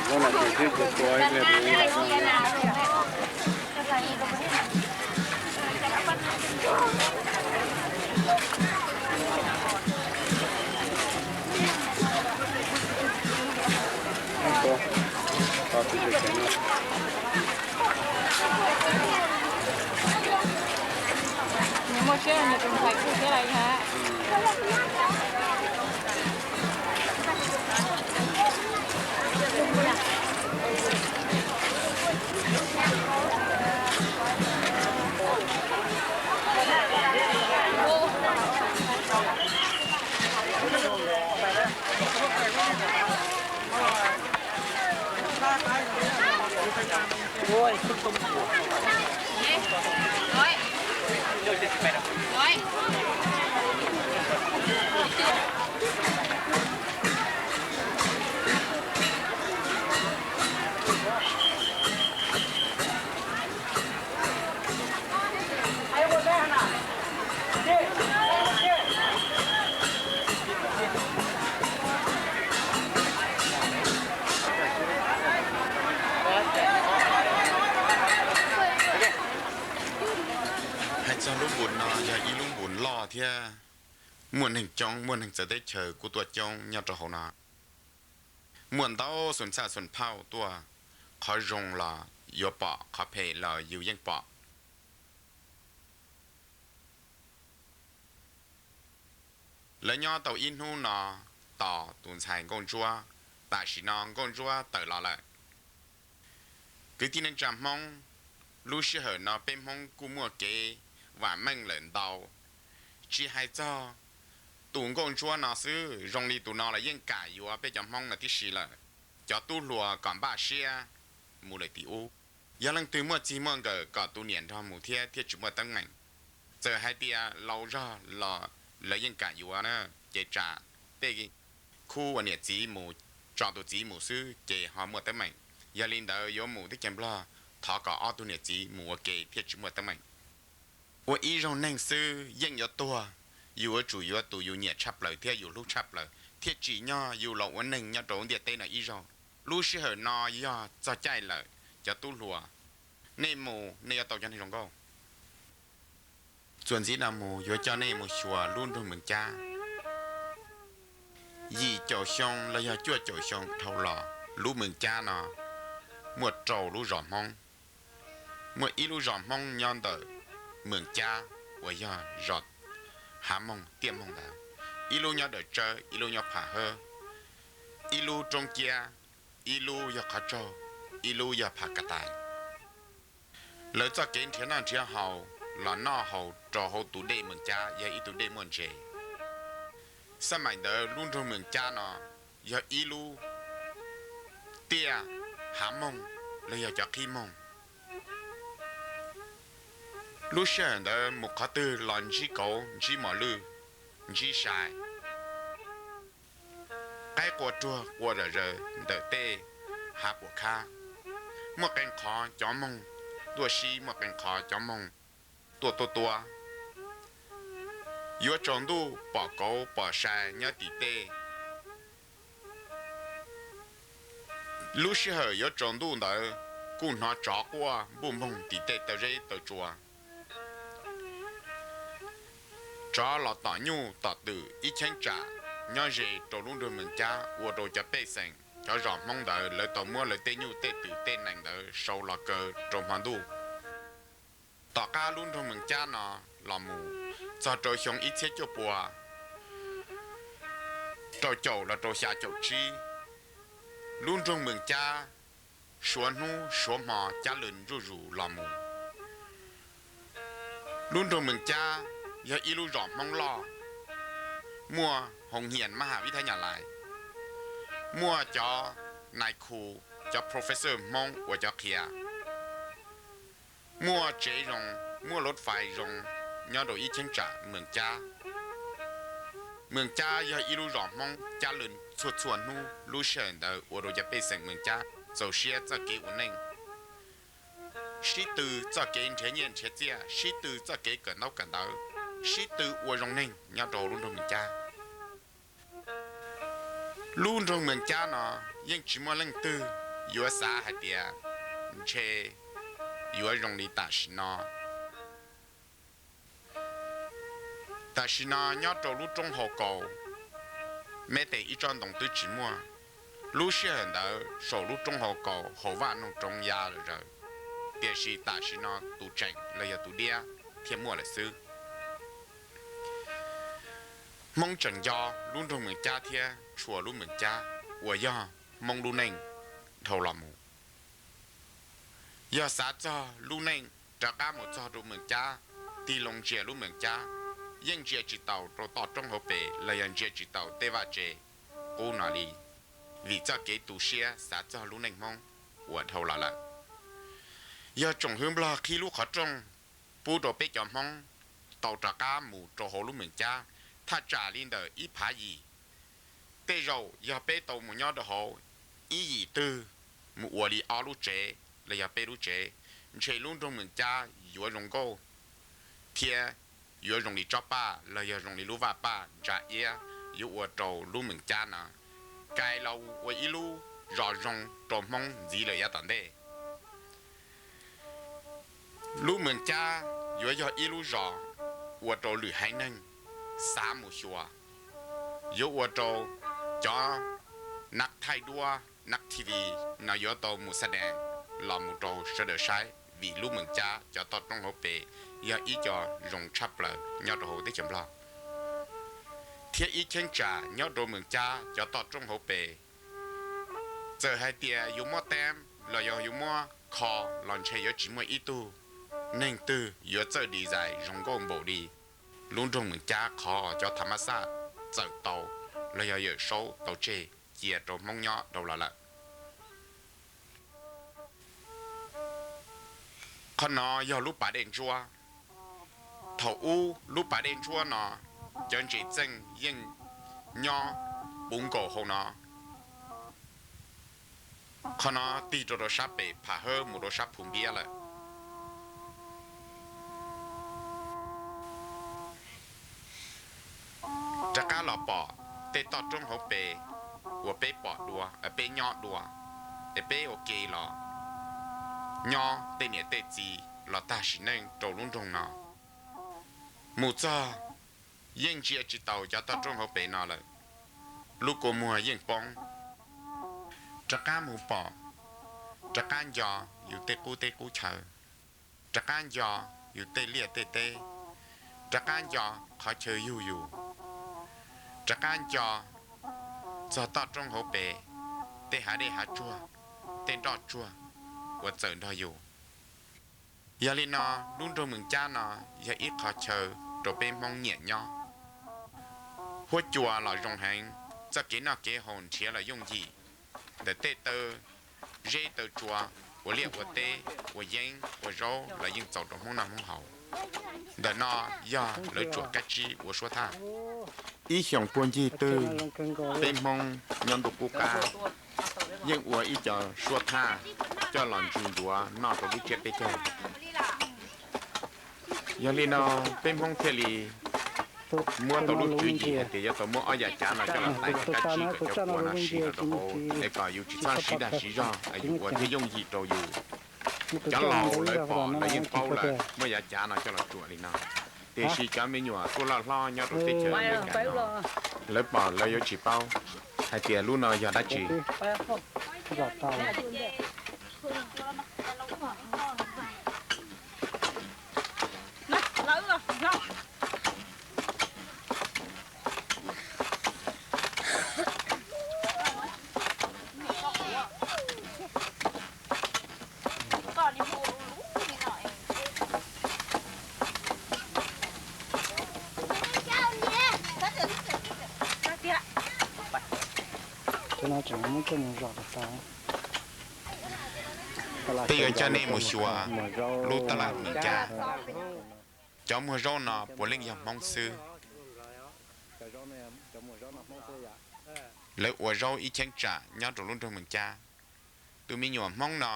Lub no ces twb tua tua ib pliag tus ib yam no. Nws muaj siab nws tus ntxhais kuj thiab lawm hab. Hais txog lub npus no yog ib lub npus loj thiab muaj neeg coob, muaj neeg txawv teb chaws kuj tuaj coob nyob rau hauv no. Muaj ntau xus ntxhaj xus phauj tuaj, qhov zoo los yuav pom, qhov phem los yus yeej pom. Lawv nyob tau ib hnub no tos tus ntxhais nkauj ntsuab, tam sim no nkauj ntsuab tawm los lawm. Kwv tij neej tsa Hmoob, lub sij hawm no peb Hmoob kuj muaj kev vam meej lawm ntau. Tsis hais txog tus nkauj ntsuab no xwb, zoo li tus no los yeej kam yuav peb cov Hmoob no tib si lawm. Cov tub hluas kom npaj siab mus lawm tim ub. Yog leej twg muaj txij muaj nkawm kom tus niam nrog mus thiab thiaj tsis muaj teeb meem. Txawm hais tias laus zog los lawv yeej kam yuav na, ces tsam tej khub uas niam txiv mus tso tus txiv mus xwb ces ho muaj teeb meem. Yog li ntawd yuav mus teb chaws Nplog thov kom ob tug niam txiv mus ua ke thiaj tsis muaj teeb meem. Ua ib zaug neeg xwb yeej yuav tuag, yus yuav tsum yuav tus yus nyiam tshaj plaws thiab yus hlub tshaj plaws thiaj tsim nyog yus los ua neeg nyob rau ntiaj teb no ib zaug. Lub sij hawm no yog txog caij lawm, cov tub hluas, nej mus nej yuav tau cov neeg zoo nkauj. Txuas ntxiv no mus yuav coj nej mus xyuas lub nroog Mees Cab. Yim caum xyoo los yog cuaj caum xyoo dhau los lub Mees Cab no muaj rau lub zos Hmoob. Muaj ib lub zos Hmoob nyob ntawm Mees Cab uas yog zos Hav Moog, Tiaj Moog ntawd, ib lub nyob Dawm Tsawb, ib lub nyob Pham Hawb, ib lub Roob Ciab, ib lub yog Qhov Tsaug, ib lub yog Pham Ka Tais. Lawv txoj kev nrhiav noj nrhiav haus los noj haus rau hauv tus dej Mees Cab, yog ib tug dej muaj ntses. Xab maim ntawd lub nroog Mees Cab no yog ib lub tiaj Hav Moog los yog cov qhib moog. Lub sij hawm ntawd mus qhov twg los ntsib kauv, ntsib mos lwj, ntsib sai. Qaib qua ruag qua zom zaws ntawm tej hav puam khab. Muaj qee qhov cov moog tuaj sib, muaj qee qhov cov moog tuaj tuab tuab. Yuav tsaus ntuj pom kauv pom sai nyob tim tej. Lub sij hawm yuav tsaus ntuj ntawd kuj hnov tsov quaj npuj npoog tim tej taw zeb taw tsua. Tsov los tom nyuj tom twm ib cheeb tsam nyob ze rau lub nroog Mees Cab ua rau cov pej xeem cov zos Hmoob ntawd lawv tau muab lawv tej nyuj tej twm tej nees ntawd sau los kaw rau hmo ntuj. Tom qab lub nroog Mees Cab no los mus txog rau xyoo ib txhiab cuaj pua rau caum los rau xya caum tsib, lub nroog Mees Cab suav hnub suav hmo cab lw zuj zus los mus. Lub nroog Mees Cab yog ib lub zos Hmoob loj, muaj hoos hias mab ham vib thab nyas lais, muaj cov nais khu, cov professor Hmoob ua cov qhia, muaj tsev zoo, muaj lub fais zoo nyob rau ib cheeb tsam Mees Cab. Mees Cab yog ib lub zos Hmoob cab lw txhua txhua hnub, lub sij hawm ntawd ua rau cov pej xeem Mees Cab txaus siab txoj kev ua neej, sib tw txoj kev nrhiav nyiaj nrhiav txiaj, sib tw txoj kev kawm ntaub kawm ntawv, sib tw ua zoo neeg nyob rau lub nroog Mees Cab. Lub nroog Mees Cab no yeej tsis muaj leej twg yuav xav hais tias ntshe yuav zoo li tam sim no. Tam sim no nyob rau lub roob hauv kaus, meb tes ib tsob ntoo twb tsis muaj. Lub sij hawm ntawd saum lub roob hauv kaus hauv vaj noog roob ya lawm zaws, tiam sis tam sim no tus tseem los yog tus diab thiaj muaj lawm xwb. Hmoob tseem nco lub nroog Meem Cab thiab tshua lub Meem Cab uas yog Hmoob lub neej dhau los mus. Yog xav txog lub neej rov qab mus txog rau Meem Cab, tig loo ntsia lub Meem Cab, yeej ntsia tsis taus rau toj roob hauv pes los yog ntsia tsis taus tej vaj tse qub no li, vim txoj kev tu siab xav txog lub neej Hmoob uas dhau los lawm. Yog tsoom hwv Nplog qhib lub qhov rooj pub rau peb cov Hmoob tau rov qab mus rau hauv lub Meem Cab thaj tsam li ntawm ib phav yim. Tej zaum yog peb tau mus nyob rau hauv ib yim twg, mus ua li ob lub tsev los yog peb lub tsev, ntshe lub nroog Meem Cab yuav zoo nkauj thiab yuav zoo li tsob paj los yog zoo li lub vaj paj ntsa iab yuav ua rau lub Meem Cab no kais los ua ib lub zos zoo rau Hmoob ntxiv lawm yav tom ntej. Lub Meem Cab yuav yog ib lub zos ua rau lwm haiv neeg xav mus xyuas, yuav ua rau cov nab thaij duab, nab T V no yuav tau mus xa dees los mus rau sawv daws saib, vim lub Meem Cab cov toj roob hauv pes yog ib co zoo tshaj plaws nyob rau hauv teb chaws Nplog. Thiab ib cheeb tsam nyob rau Meem Cab cov toj roob hauv pes, txawm hais tias yuav muab teeb los yog yuav muab kho los ntshe yuav tsis muaj ib tug neeg twg yuav txawj design zoo nkauj npaum li lub nroog Meem Cab qhov cov tha mab xaj txawm tau los yog Yawm Saub tau tseg cia rau Hmoob nyob dhau los lawm. Qhov no yog lub pas dej ntsuab. Thaum ub lub pas dej ntsuab no cov ntses txeej yeej nyob puv nkaus hauv no. Qhov no tig rau rau sab pem Pham Hawb mus rau sab Phu Npiab lawm. Rov qab los pom tej toj roob hauv pes uas peb pom dua, peb nyob dua, es peb ua ke los nyob tej niam tej txiv los tag sim neej rau lub nroog no. Mus txog yeej ntsia tsis taus cov toj roob hauv pes no lawm, lub kua muag yeej poob. Rov qab mus pom, rov qab nco yus tej qub teb qub chaw, rov qab nco yus tej liaj tej teb, rov qab nco qhov chaw yug yus, rov qab nco txog toj roob hauv pes, tej hav dej hav tsuag, tej nroj tsuag uas txawm nrog yus. Yog li no, lub nroog Meem Cab no yog ib qho chaw rau peb Hmoob nyiam nyob. Huab cua los zoo heev, txoj kev noj kev haus nrhiav los yooj yim. Ntawm tej taw zeb taw tsua, ua liaj ua teb, ua yeeb ua zaub los yeej txaus rau Hmoob noj Hmoob haus. Ntawm no yog lawv tsuam kab tsib ua suab thaj. Ib xyoos puag ncig twg, peb Hmoob nyob ntuj qub qab yeej ua ib co suab thaj coj los ntsu ncuav noj rau lub tsiab peb caug. Yog li no, peb Hmoob thiaj li muab tau lub tswv yim hais tias yuav tau muab ob yav cav no coj los taij kab tsib kom cov kua no siv los rau hauv es kom yus tsis txhob siv dag siv zog, yus ua thiaj yooj yim rau yus. Cov laus lawv pom lawv yeej paub lawm, muab yav cav no coj los tsuam li no. Tiam sis cov me nyuam tuaj loj hlob nyob rau teb chaws Amelikas no, lawv pom lawv yuav tsis paub hais tias lub no yog dab tsi. Peb yuav coj nej mus xyuas lub taj laj Meem Cab. Cov muag zaub no puav leej yog Hmoob xwb. Lawv ua zaub ib cheeb tsam nyob rau lub nroog Meem Cab. Tus me nyuam Hmoob no,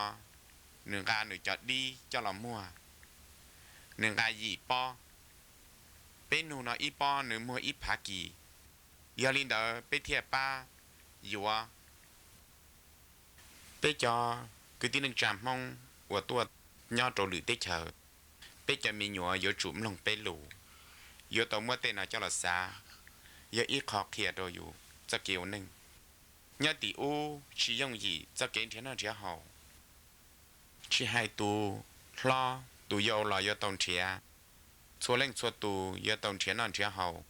nws nqa nws cov dib coj los muag, nws nqa yim pob. Peb nug no ib pob nws muag ib phav kis. Yog li ntawd peb thiaj pab yuav peb cov kwv tij neej tsa Hmoob uas tuaj nyob rau lwm teb chaws. Peb cov me nyuam yuav tsum mloog peb lus, yuav tau muab tej no coj los xav, yog ib qho qhia rau yus txoj kev ua neej. Nyob tim ub tsis yooj yim txoj kev nrhiav noj nrhiav haus, tsis hais tus hlob tus yau los yuav tau nrhiav, txhua leej txhua tus yuav tau nrhiav noj nrhiav haus,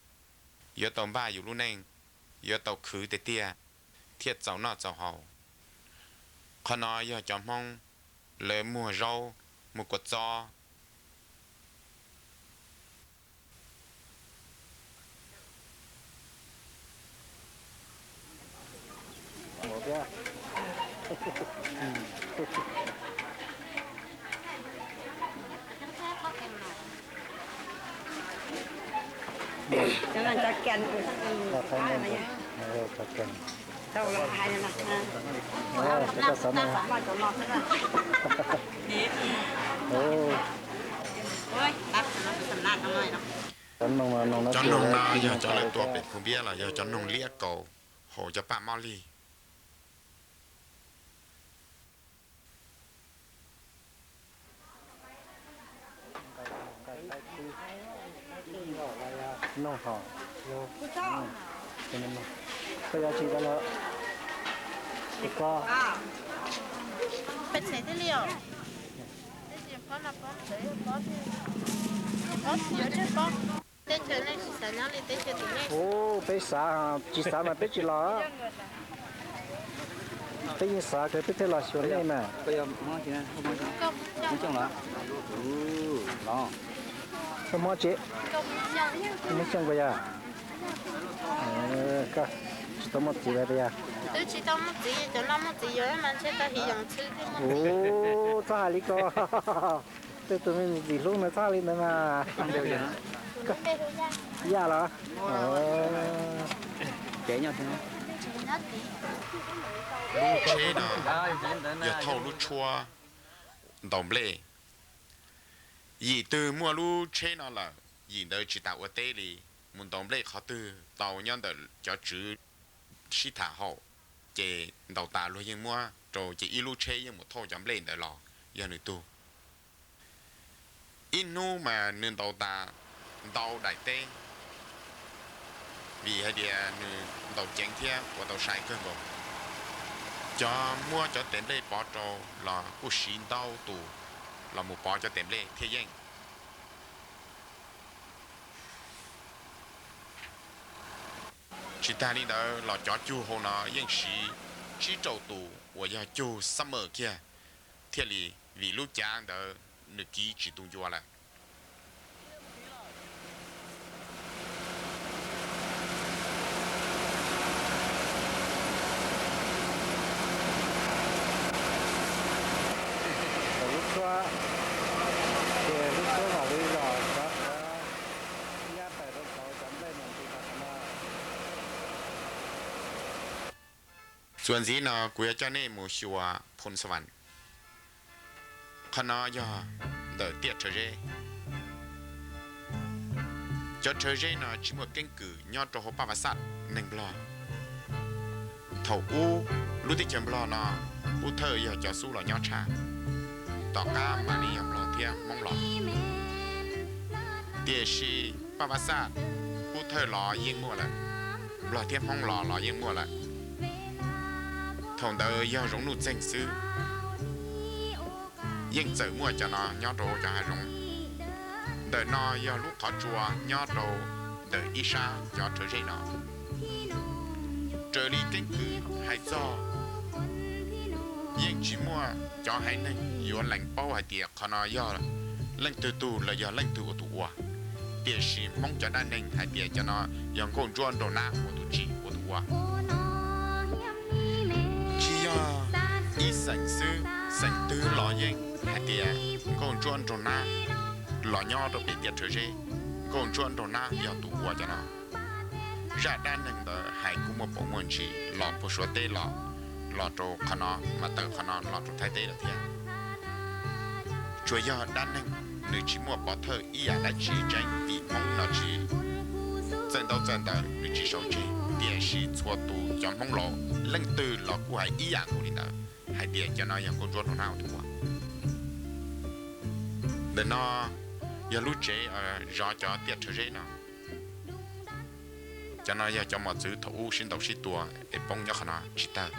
yuav tau npaj yus lub neej, yuav tau khwv tiag tiag thiaj txaus noj txaus haus. Qhov no yog cov Hmoob lawv muag zaub, muag kua txob. Cov noog no yog cov lawv tua pem Phu Npiab los yog cov noog liab kaus hauv cov paj mob lig. Noog hov, koj yuav tsis tau los, koj, peb tsev thiaj li os. Ub, peb xav, tsis xav mas peb tsis los. Peb yeej xav kawg peb thiaj los xyuas nej mas. Koj Hmoob tsev, Hmoob Xyooj puas yog? Koj tsis tau muaj txiv lawm puas yog? Ub, txhob hais li ko. Tej tus me ntxim hlub no txhob hais li ntawd mas. Yaj los? Lub tsheb no yog thauj lub tshuab ntaus nplej. Yim twg muaj lub tsheb no lawm, yim ntawd tsis tas ua teb li, mus ntaus nplej qhov twg tau nyob ntawm cov tswv sib tham haum, ces ntaus tas luag yeej muab rau ces ib lub tsheb yeej mus thauj cov nplej ntawd los yog nws tug. Ib hnub mas nws ntaus tas ntau daim teb, vim hais tias nws ntaus ceev thiab ua tau sai kawg nkaus. Cov muab cov tes nplej pov rau los kuj siv ntau tus los mus pov cov tes nplej thiaj yeej. Tsis tas li ntawd los cov cug hauv no yeej siv tsib rau tus uas yog cug summer kiag thiaj li, vim lub cav ntawd nws kiv tsis tu ncua lawm. Txuas ntxiv no kuv yuav coj nej mus xyuas Phoo Xavan. Qhov no yog ntawm tiaj rhawv zeb. Cov rhawv zeb no tsis muaj keeb kwm nyob rau hauv Paj Vas Xaj neeg Nplog. Thaum ub lub teb chaws Nplog no, Pub Thawj yog cov xub los nyob tshaj, tom qab mam li yog Nplog thiab Hmoob los. Tiam sis Paj Vas Xaj, Pub Thawj los yeej muaj lawm, Nplog thiab Hmoob los los yeej muaj lawm. Thaum ntawd yog zoov nuj txeeg xwb, yeej txawm muaj cov no nyob rau hauv cov hav zoov. Ntawm no yog lub qhov tsua nyob rau ntawm ib sab cov rhawv zeb no. Raws li keeb kwm hais txog, yeej tsis muaj cov haiv neeg yuav lees paub hais tias qhov no yog leej twg tug los yog leej twg ua tus ua. Tiam sis Hmoob cov dab neeg hais tias cov no yog Nkauj Ntsuab Nraug Nab ua tus tsim ua tus ua. Tsis yog ib xeem xwb, xeem twg los yeej hais tias Nkauj Ntsuab Nraug Nab los nyob rau pem tiaj rhawv zeb, Nkauj Ntsuab Nraug Nab yog tus ua cov no. Zaj dab neeg ntawd hais kuj muaj paus muaj ntsis los puag Suav teb los, los rau qhov no mas tawm qhov no los rau Thaib teb lawm thiab. Tsuas yog dab neeg, nws tsis muaj pov thawj ib yam dab tsi tseeb vim Hmoob no tsis txawj ntaub txawj ntawv, nws tsis sau tseg. Tiam sis txhua tus cov Hmoob laus leej twg los kuj hais ib yam nkaus li ntawd, hais tias cov no yog Nkauj Ntsuab Nraug Nab ua tus ua. Ntawm no yog lub tsev zov cov tiaj rhawv zeb no. Cov no yog cov mos txwv thaum ub sib ntaus sib tua es poob nyob qhov no tsis tawg.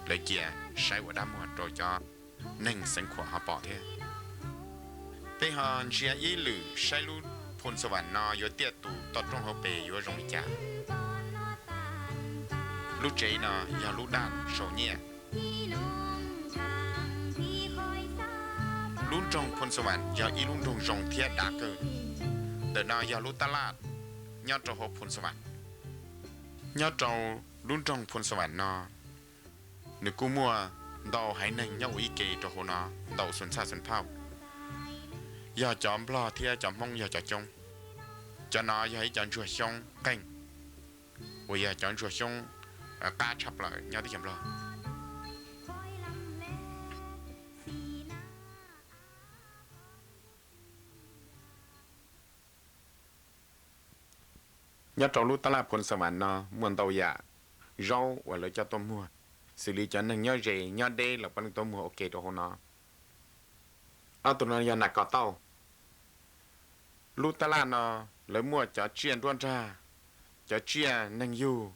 Lawv cia saib ua dab muag rau cov neeg xeev khuam ho pom thiab. Peb ho ntsia ib lwm saib lub Phoo Xas Vas no yuav tiaj tus toj roob hauv pes yuav zoo li cas. Lub tsev no yog lub daj sau nyiaj. Lub nroog Phoo Xas Vas yog ib lub nroog zoo thiab dav kawg. Ntawm no yog lub tab laj nyob rau hauv Phoo Xas Vas. Nyob rau lub nroog Phoo Xas Vas no, nws kuj muaj ntau haiv neeg nyob ua ib ke rau hauv no, ntau xus ntxhaj xus phauj, yog cov Nplog thiab cov Hmoob yog cov coob. Cov no yog ib cov ntsuag xyoob qeej, uas yog cov ntsuag xyoob qab tshaj plaws nyob teb chaws Nplog. Nyob rau lub tab laj Phoo Xas Vas no muaj ntau yam zaub uas lawv coj tuaj muag, xws li cov neeg nyob ze nyob deb los puav leej tuaj muag ua ke rau hauv no. Ob tug no yog nas kos tauj. Lub tab laj no lawv muaj cov tsiaj nruab nrag, cov tsiaj neeg yug,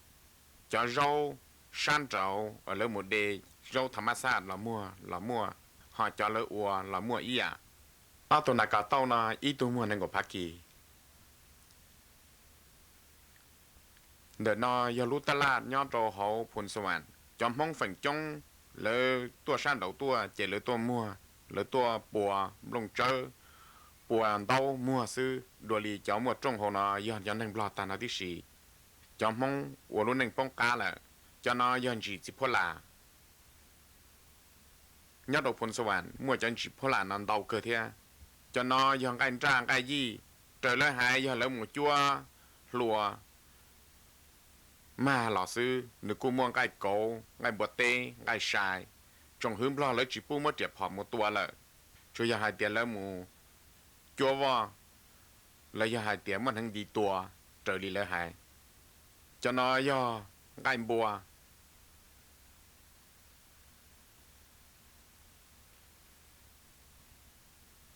cov zaub sab nraud uas lawv mus de zaub tha mab xaj los muag los muaj, ho cov lawv ua los muaj ib yam. Ob tug nas kos tauj no ib tug muag nees nkaum phav kis. Ntawm no yog lub tab laj nyob rau hauv Phoo Xas Vas. Cov Hmoob feem coob lawv tuaj sab nraud tuaj ces lawv tuaj muag, lawv tuaj pua nplooj tsawb, pua ntaub muag xwb. Dua li cov muaj rooj hauv no yog cov neeg Nplog tag no tib si. Cov Hmoob ua lub neej poob qab lawm. Cov no yog ntsis txiv phuab las. Nyob rau Phoo Xas Vas muaj cov ntsis phuab las no ntau kawg thiab. Cov no yog nqaij nraj nqaij yij, raws lawv hais yog lawv mus cuab hlua mag los xwb. Nws kuj muaj nqaij kauv, nqaij npua teb, nqaij sai. Tsoom hwv Nplog lawv tsis pub muab riam phom mus tua lawm, tsuas yog hais tias lawv mus cuab voj, los yog hais tias muaj hneev nti tua, raws li lawv hais. Cov no yog nqaij npua.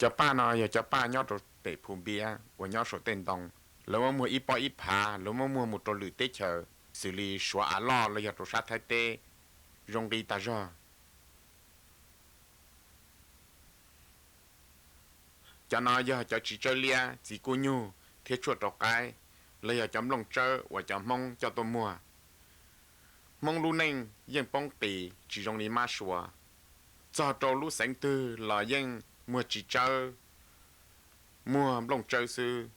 Cov paj no yog cov paj nyob rau pem Phu Npiab uas nyob saum tej ntoo. Lawv muab muag ib pob ib phav, lawv muab muag mus rau lwm teb chaws, xws li Suav av loj los yog rau sab Thaib teb, zoo nqi tag zog. Cov no yog cov txiv tsawb liab, txiv kub nyug thiab tshuaj rau qaib, los yog cov nplooj tsawb uas cov Hmoob coj tuaj muag. Hmoob lub neej yeej poob qis tsis zoo li mab sua. Txog rau lub xeev twg los yeej muag txiv tsawb, muag nplooj tsawb xwb.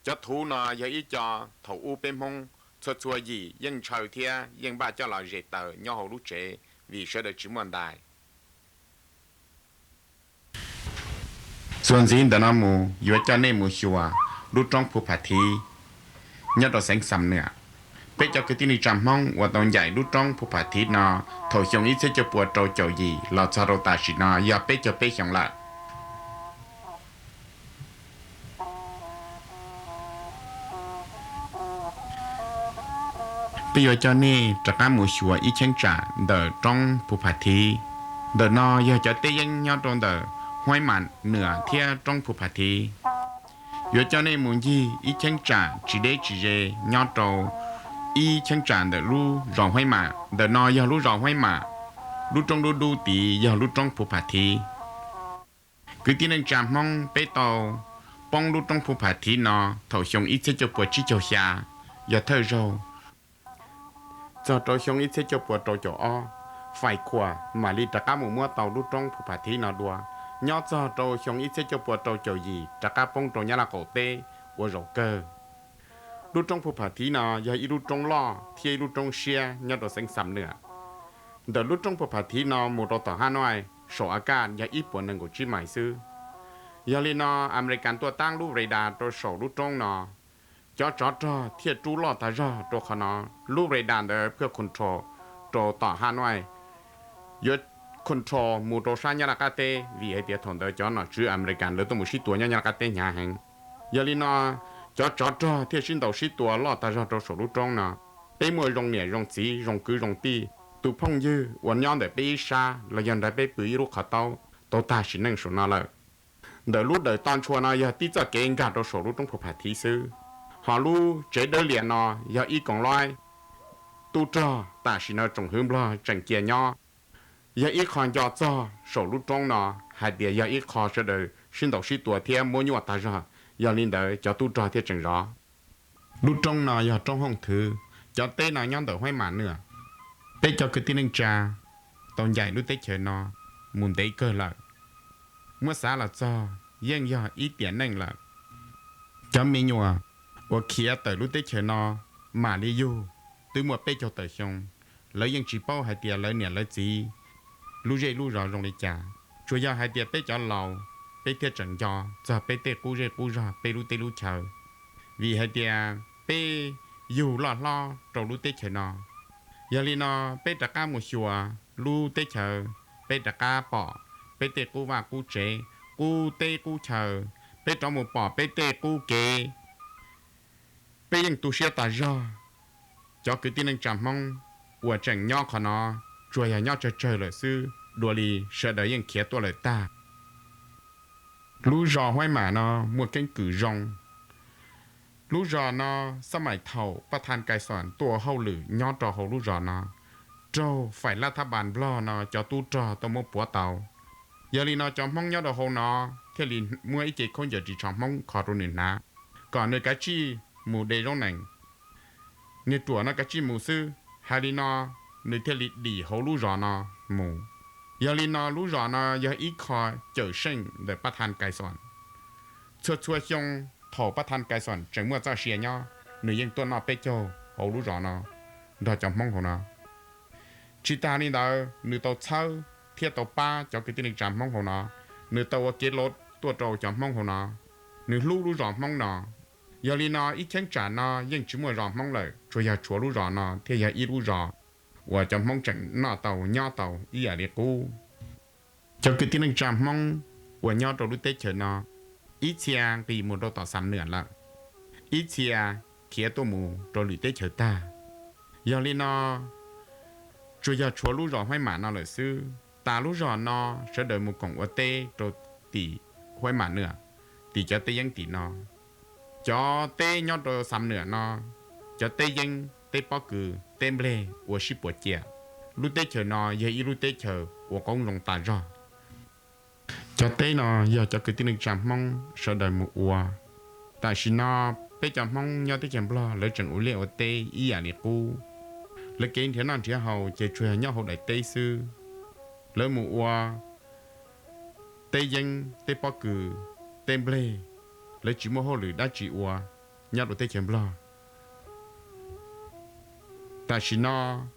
Cov thuv no yog ib co thaum ub peb Hmoob txhua txhua yim yeej ntshaw thiab yeej npaj coj los zes taws nyob hauv lub tsev vim sawv daws tsis muaj ntais. Txuas ntxiv ntawm no mus yuav coj nej mus xyuas lub roob Phu Pham Thiv nyob rau xeev Xam Nuam. Peb cov kwv tij neej tsa Hmoob uas tau ncaim lub roob Phu Pham Thiv no thaum xyoo ib txhiab cuaj puas rau caum yim los txog rau tam sim no yog peb caug peb xyoo lawm. Peb yuav coj nej rov qab mus xyuas ib cheeb tsam ntawm roob Phu Pham Thiv. Ntawm no yog cov teb yeeb nyob rau ntawm Huaib Mam Nuam thiab roob Phu Pham Thiv. Yuav coj nej mus ncig ib cheeb tsam tsis deb tsis ze nyob rau ib cheeb tsam ntawm lub zos Huaib Mam. Ntawm no yog lub zos Huaib Mam, lub roob dub dub tid yog lub roob Phu Pham Thiv. Kwv tij neej tsa Hmoob peb tau poob lub roob Phu Pham Thiv no thaum xyoo ib txhiab cuaj puas tsib caug xya, yog thawj zaug. Txog rau xyoo ib txhiab cuaj puas rau caum ob, Fais Khuas mam li rov qab mus muab tau lub roob Phu Pham Thiv no dua. Nyob txog rau xyoo ib txhiab cuaj puas rau caum yim rov qab poob rau Nyab Laj qaum teb ua zaum kawg. Lub roob Phu Pham Thiv no yog ib lub roob loj thiab ib lub roob siab nyob rau xeev Xam Nuam. Ntawm lub roob Phu Pham Thiv no mus rau tom Hab Nuaj saum Av Kaj yog ib puas nees nkaum tsib mais xwb. Yog li no Amelikas tuaj tab lub radar rau saum lub roob no, cov tsov rog thiaj rub loj tag zog rau qhov no. Lub radar ntawd pheej control rau tom Hab Nuaj, yuav control mus rau sab Nyab Laj qab teb vim hais tias thaum ntawd cov nom tswv Amelikas lawv tuaj mus sib tua nyob Nyab Laj qab teb hnyav heev. Yog li no cov tsov rog thiaj sib ntaus sib tua loj tag zog rau saum lub roob no. Peb muaj zoo niam zoo txiv zoo kwv zoo tij, tus phooj ywg uas nyob ntawm peb ib sab los yog nrog peb pw ib lub qhov taub tau tag sim neej saum no lawm. Ntawm lub dawm toj ntshua no yog tib txoj kev nkag rau saum lub roob Phu Pha Thiv xwb, ho lub tsev dawb lias no yog ib koom luaj tub rog tam sim no tsoom hwv Nplog tseem cia nyob. Yog ib qho nco txog saum lub roob no hais tias yog ib qho sawv daws sib ntaus sib tua thiab muab nyuaj tag zog, yog li ntawd cov tub rog thiaj tseem zov. Lub roob no yog roob Hooj Thwv, cov teb no nyob ntawm Huaib Mam Nwam. Peb cov kwv tij neej tsa tau ncaim lub teb chaws no mus ntev kawg lawm, muab xav los txog yeej yog ib tiam neej lawm. Cov me nyuam uas khiav tawm lub teb chaws no mam li yug twb muaj peb caug tawm xyoo, lawv yeej tsis paub hais tias lawv niam lawv txiv lub zej lub zos zoo li cas, tsuas yog hais tias peb cov laus peb thiaj tseem nco txog peb tej qub zej qub zog, peb lub teb lub chaw, vim hais tias peb yug loj hlob rau lub teb chaws no. Yog li no, peb rov qab mus xyuas lub teb chaws, peb rov qab pom peb tej qub vaj qub tsev, qub teb qub chaw, peb rov mus pom peb tej qub kev, peb yeej tu siab tas zog. Cov kwv tij neej tsa Hmoob uas tseem nyob qhov no tsuas yog nyob tsawg tsawg lawm xwb, dua li sawv daws yeej khiav tuaj lawm tag. Lub zos Huaib Mam no muaj keeb kwm zoo. Lub zos no, xab maim thaum Paj Thaj Kais Xoom tuaj hauj lwm nyob rau hauv lub zos no, raug faim laj thab npas Nplog no cov tub rog tuaj muab puav tau. Yog li no cov Hmoob nyob rau hauv no thiaj li muab ib ce khaub ncaws ris tsho Hmoob kho rau nws hnav, kom nws kav tsij mus de zaub nees. Niag ruam no kav tsij mus xwb, hais li no nws thiaj li dim hauv lub zos no mus. Yog li no lub zos no yog ib qho cawm seej ntawm Paj Thaj Kais Xoom. Txhua txhua xyoo thaum Paj Thaj Kais Xoom tseem muaj txoj sia nyob, nws yeej tuaj noj peb caug hauv lub zos no nrog cov Hmoob hauv no. Tsis tas li ntawd, nws tau txhawb thiab tau pab cov kwv tij neej tsa Hmoob hauv no, nws tau ua kev laus tuaj rau cov Hmoob hauv no, nws hlub lub zos Hmoob no. Yog li no ib cheeb tsam no yeej tsis muaj zos Hmoob lawm, tsuas yog tshuav lub zos no thiaj yog ib lub zos uas cov Hmoob tseem noj tau nyob tau ib yam li qub. Cov kwv tij neej tsa Hmoob uas nyob rau lub teb chaws no, ib txhia nqis mus rau tom Xam Nwam lawm, ib txhia khiav tuaj mus rau lwm teb chaws tag. Yog li no, tsuas yog tshuav lub zos Huaib Mam no lawm xwb. Tas lub zos no, sawv daws mus koom ua teb rau tim Huaib Mam Nwam, tim cov teb yeeb tim no. Cov teb nyob rau Xam Nwam no, cov teb yeeb, teb pob kws, teb nplej ua sib puas cia. Lub teb chaws no yog ib lub teb chaws ua qoob zoo tas zog. Cov teb no yog cov kwv tij neej tsa Hmoob sawv daws mus ua. Tam sim no peb cov Hmoob nyob teb chaws Nplog lawv tseem ua liaj ua teb ib yam li qub. Lawv kev nrhiav noj nrhiav haus ces tsuas yog nyob hauv daim teb xwb. Lawv mus ua teb yeeb, teb pob kws, teb nplej, lawv tsis muaj hauj lwm dab tsi ua nyob rau teb chaws Nplog. Tam sim no,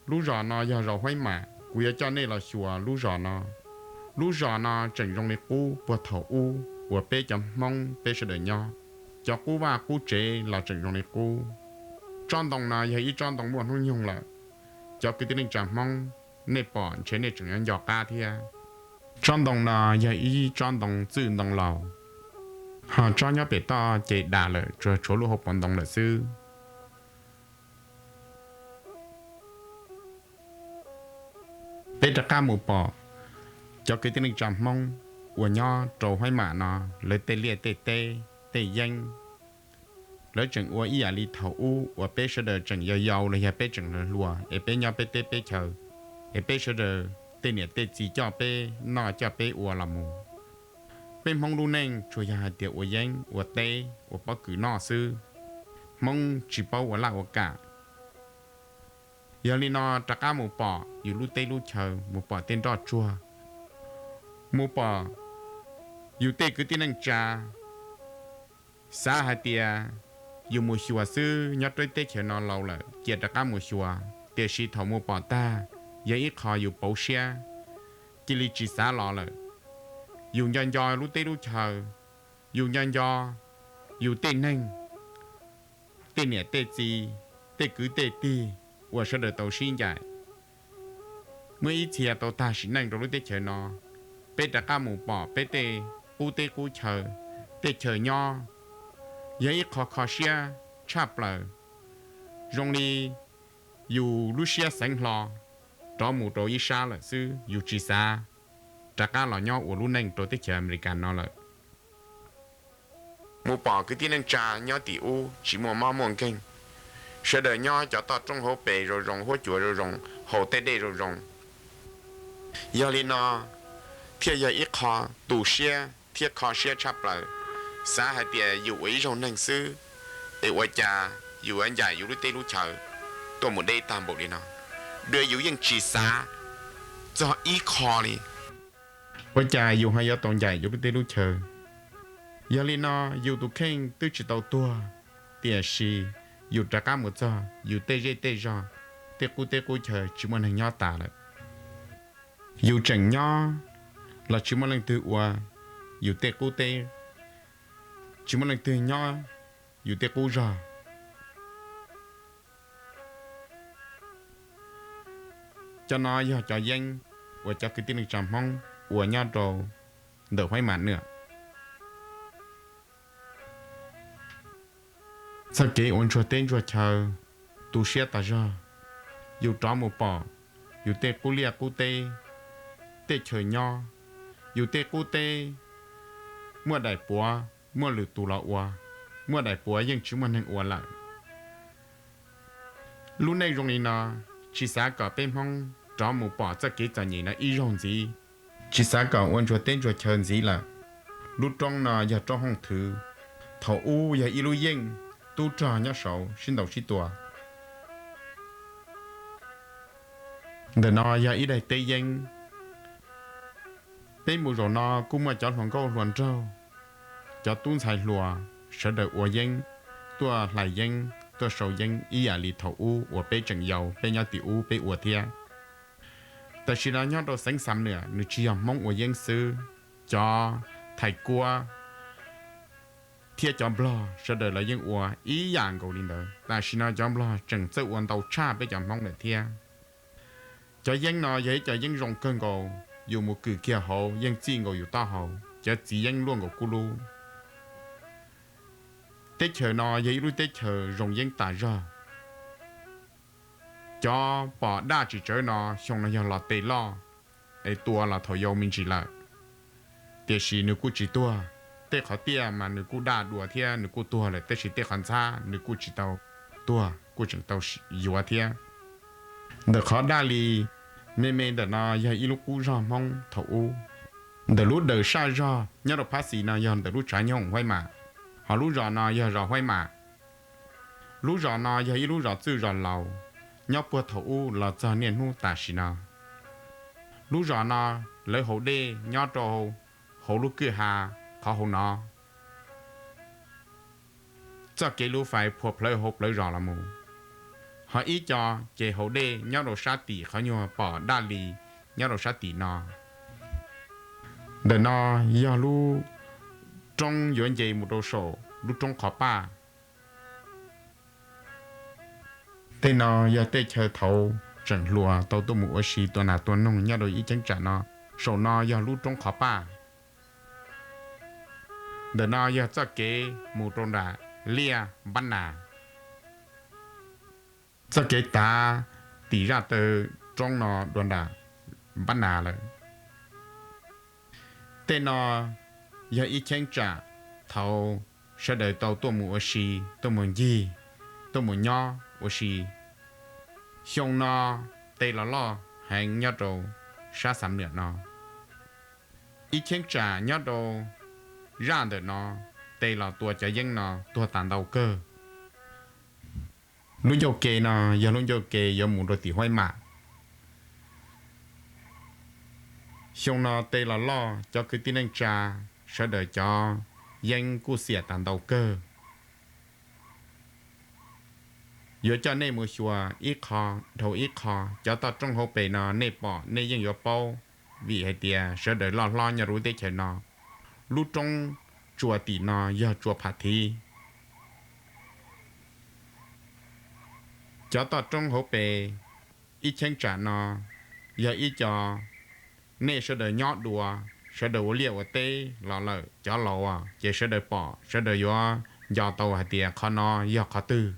lub zos no yog zos Huaib Mam, kuv yuav coj nej los xyuas lub zos no. Lub zos no tseem zoo li qub puag thaum ub uas peb cov Hmoob peb sawv daws nyob, cov qub vaj qub tsev los tseem zoo li qub. Tsob ntoo no yog ib tsob ntoo muaj hnub nyoog lawm. Cov kwv tij neej tsa Hmoob, nej pom ntshe nej tseem yuav nco qab thiab. Tsob ntoo no yog ib tsob ntoo txwj ntoo laus, ho tsob nyob pem toj ces dam lawm, tsuas tshuav lub hauv paus ntoo lawm xwb. Peb rov qab mus pom cov kwv tij neej tsa Hmoob uas nyob rau Huaib Mam no, lawv tej liaj tej teb, tej yeeb, lawv tseem ua ib yam li thaum ub uas peb sawv daws tseem yau yau los yog peb tseem hluas hluas es peb nyob peb teb peb chaw, es peb sawv daws tej niam tej txiv coj peb noj coj peb ua los mus. Peb Hmoob lub neej tsuas yog hais tias ua yeeb ua teb ua pob kws noj xwb, Hmoob tsis paub ua laj ua kam. Yog li no rov qab mus pom yus lub teb lub chaw, mus pom tej nroj tsuag, mus pom yus tej kwv tij neej tsa, xav hais tias yus mus xyuas xwb nyob rau teb chaws no laus lawm cia rov qab mus xyuas, tiam sis thaum mus pom tag, yog ib qho yus pauv siab, cia li tsis xav los lawm. Yus nco nco lub teb lub chaw, yus nco nco yus tej neeg, tej niam tej txiv, tej kwv tej tij uas sawv daws tau sib ncaim. Muaj ib txhia tau tag sim neej rau lub teb chaws no, peb rov qab mus pom peb tej qub teb qub chaw, tej chaw nyob, yog ib qho kho siab tshaj plaws, zoo li yus lub siab xeev hlo rov mus rau ib sab lawm xwb, yus tsis xav rov qab los nyob ua lub neej rau teb chaws Amelikas no lawm. mus pom kwv tij neej tsa nyob tim ub tsis muaj mob muaj nkeeg, sawv daws nyob cov toj roob hauv pes zoo zoo, huab cua zoo zoo, haus tej dej zoo zoo. Yog li no thiaj yog ib qho tu siab thiab kho siab tshaj plaws, xav hais tias yus ua ib zaug neeg xwb, es ua cas yus yuav ncaim yus lub teb lub chaw tuaj mus deb tag npaum li no, dua yus yeej tsis xav txog ib qho li. Ua cas yus ho yuav tau ncaim yus lub teb lub chaw? Yog li no yus tus kheej twb tsis tau tuag, tiam sis yus rov qab mus txog yus tej zej tej zog, tej qub teb qub chaw tsis muaj neeg nyob tas lawm. Yus tseem nyob los tsis muaj leej twg ua yus tej qub teb, tsis muaj leej twg nyob yus tej qub zog. Cov no yog cov yeeb uas cov kwv tij neej tsa Hmoob ua nyob rau ntawm Huaib Mam Nwam. Txoj kev ua ntsuag teb ntsuag chaw tu siab tas zog. Yus rov mus pom yus tej qub liaj qub teb, tej chaw nyob, yus tej qub teb muaj daim puav muaj lwm tus los ua, muaj daim puav yeej tsis muaj neeg ua lawm. Lub neej zoo li no, tsis xav kom peb Hmoob rov mus pom txoj kev txom nyem no ib zaug ntxiv, tsis xav kom ua ntsuag teb ntsuag chaw ntxiv lawm. Lub roob no yog roob hooj thwv, thaum ub yog ib lub yeej, tub rog nyob saud sib ntaus sib tua. Ntawm no yog ib daim teb yeeb. Peb mus zaum no kuj muaj cov hluas nkauj hluas nraug, cov tub ntxhais hluas sawv daws ua yeeb, tuaj hlais yeeb tuaj sau yeeb ib yam li thaum ub uas peb tseem yau peb nyob tim ub peb ua thiab. Tam sim no nyob rau xeev Xam Nwam nws tsis yog Hmoob ua yeeb xwb, cov Thaib Kuab thiab cov Nplog sawv daws los yeej ua ib yam nkaus li ntawd. Tam sim no cov Nplog tseem txawj ua ntau tshaj peb cov Hmoob lawm thiab. Cov yeeb no yog ib cov yeeb zoo kawg nkaus, yus mus kwm kiag hauv yeej txij nkaus yus taub hau, cov txiv yeeb luaj nkaus kub lub. Teb chaws no yog ib lub teb chaws zoo yeeb tas zog. Cov pom daj tsis tsawv no xyoo no yog los tes loj es tua los thaum yau me ntsis lawm, tiam sis nws kuj tsis tuag. Tej qhov tiaj mas nws kuj daj dua thiab nws kuj tuag lawm, tab sis tej qhov ntxhab nws kuj tsis tau tuag, kuj tseem tau yuav thiab. Ntawm qhov daj li me me ntawm no yog ib lub qub zog Hmoob thaum ub. Ntawm lub dawm saj zog nyob rau phab xis no yog ntawm lub tshav nyooj Huaib Mam, ho lub zos no yog zos Huaib Mam. Lub zos no yog ib lub zos txwj zos laus, nyob puag thaum ub los txog niaj hnub tam sim no. Lub zos no lawv haus dej nyob rau hauv lub kwj ha qhov hauv no. Txoj kev luv fais phua plawv hauv plawv zos los mus, ho ib co ces haus dej nyob rau sab tim qhov nyuag pom daj li nyob rau sab tim no. Ntawm no yog lub roob yuav nce mus rau saum lub roob qhov paj. Tej no yog tej chaw thaud tseem hluas tau tuaj mus ua si tua nas tua noog nyob rau ib cheeb tsam no. Saum no yog lub roob qhov paj. Ntawm no yog txoj kev mus rau nram liaj Npab Nas. Txoj kev tav tim zaj taw roob no dua nram Npab Nas lawm. Tej no yog ib cheeb tsam thaud sawv daws tau tuaj mus ua si, tuaj mus ncig, tuaj mus nyob ua si. Xyoo no tes los loj heev nyob rau sab Xam Nwam no. Ib cheeb tsam nyob rau zaj ntawm no tes los tua cov yeeb no tuag tas ntau kawg. Lub ncauj ke no yog lub ncauj ke yuav mus rau tim Huaib Mam. Xyoo no tes los loj cov kwv tij neej tsa sawv daws cov yeeb kuj xiam tas ntau kawg. Yuav coj nej mus xyuas ib qho dhau ib qho, cov toj roob hauv pes no nej pom nej yeej yuav paub, vim hais tias sawv daws loj hlob nyob rau lub teb chaws no. Lub roob tsua tim no yog tsua Pham Thiv. Cov toj roob hauv pes ib cheeb tsam no yog ib co nej sawv daws nyob dua, sawv daws ua liaj ua teb los lawm cov laus ces sawv daws pom sawv daws yuav nco tau hais tias qhov no yog qhov twg.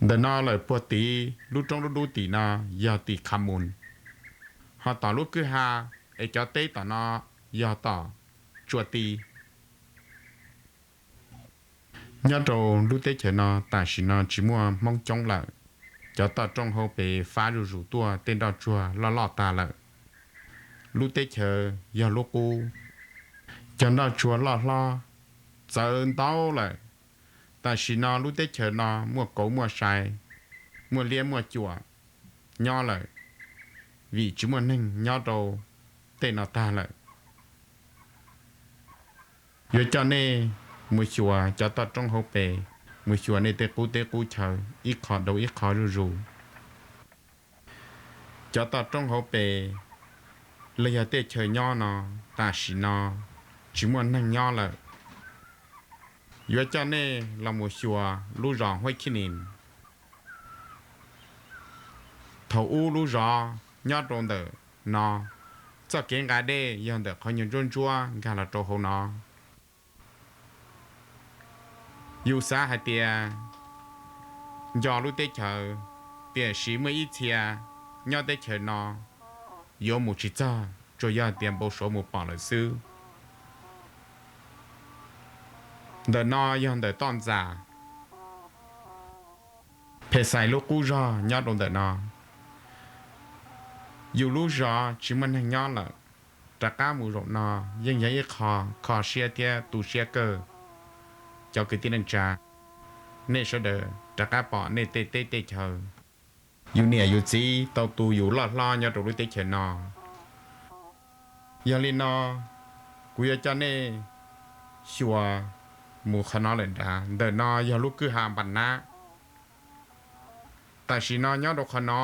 Ntawm no lawm puag tid lub roob dub dub tim no yog tim Kha Mus, ho tom lub kwj ha es cov teb tom no yog tom Tsua Ti. Nyob rau lub teb chaws no tam sim no tsis muaj Hmoob coob lawm. Cov toj roob hauv pes fab zuj zus tuaj, tej nroj tsuag loj loj tag lawm. Lub teb chaws yog lub qub, cov nroj tsuag loj hlob txawv ntau lawm. Tam sim no lub teb chaws no muaj kauv muaj sai, muaj liab muaj cuam nyob lawm, vim tsis muaj neeg nyob rau tej no tag lawm. Yuav coj nej mus xyuas cov toj roob hauv pes, mus xyuas nej tej qub teb qub chaw ib qho dhau ib qho zuj zus. Cov toj roob hauv pes los yog tej chaw nyob no tam sim no tsis muaj neeg nyob lawm. Yuav coj nej los mus xyuas lub zos Huaib Khib Nis. Thaum ub lub zos nyob rau ntawm no, txoj kev nqa dej yog ntawm qhov nyuag ntsuab ntsuab nkag los rau hauv no. Yus xav hais tias nco lub teb chaws, tiam sis muaj ib txhia nyob teb chaws no yuav mus tsis txog, tsuas yog tias npau suav mus pom lawm xwb. Ntawm no yog ntawm toj ntxas Phem Xais lub qub zog nyob rau ntawm no. Yus lub zos tsis muaj neeg nyob lawm, rov qab mus zaum no yeej yog ib qho kho siab thiab tu siab kawg. Cov kwv tij neej tsa, nej sawv daws rov qab pom nej tej teb tej chaw, yus niam yus txiv tau tu yus loj hlob nyob rau lub teb chaws no. Yog li no, kuv yuav coj nej xyuas mus qhov no lawm nrad. Ntawm no yog lub kwj ha Npas Nab. Tam sim no nyob rau qhov no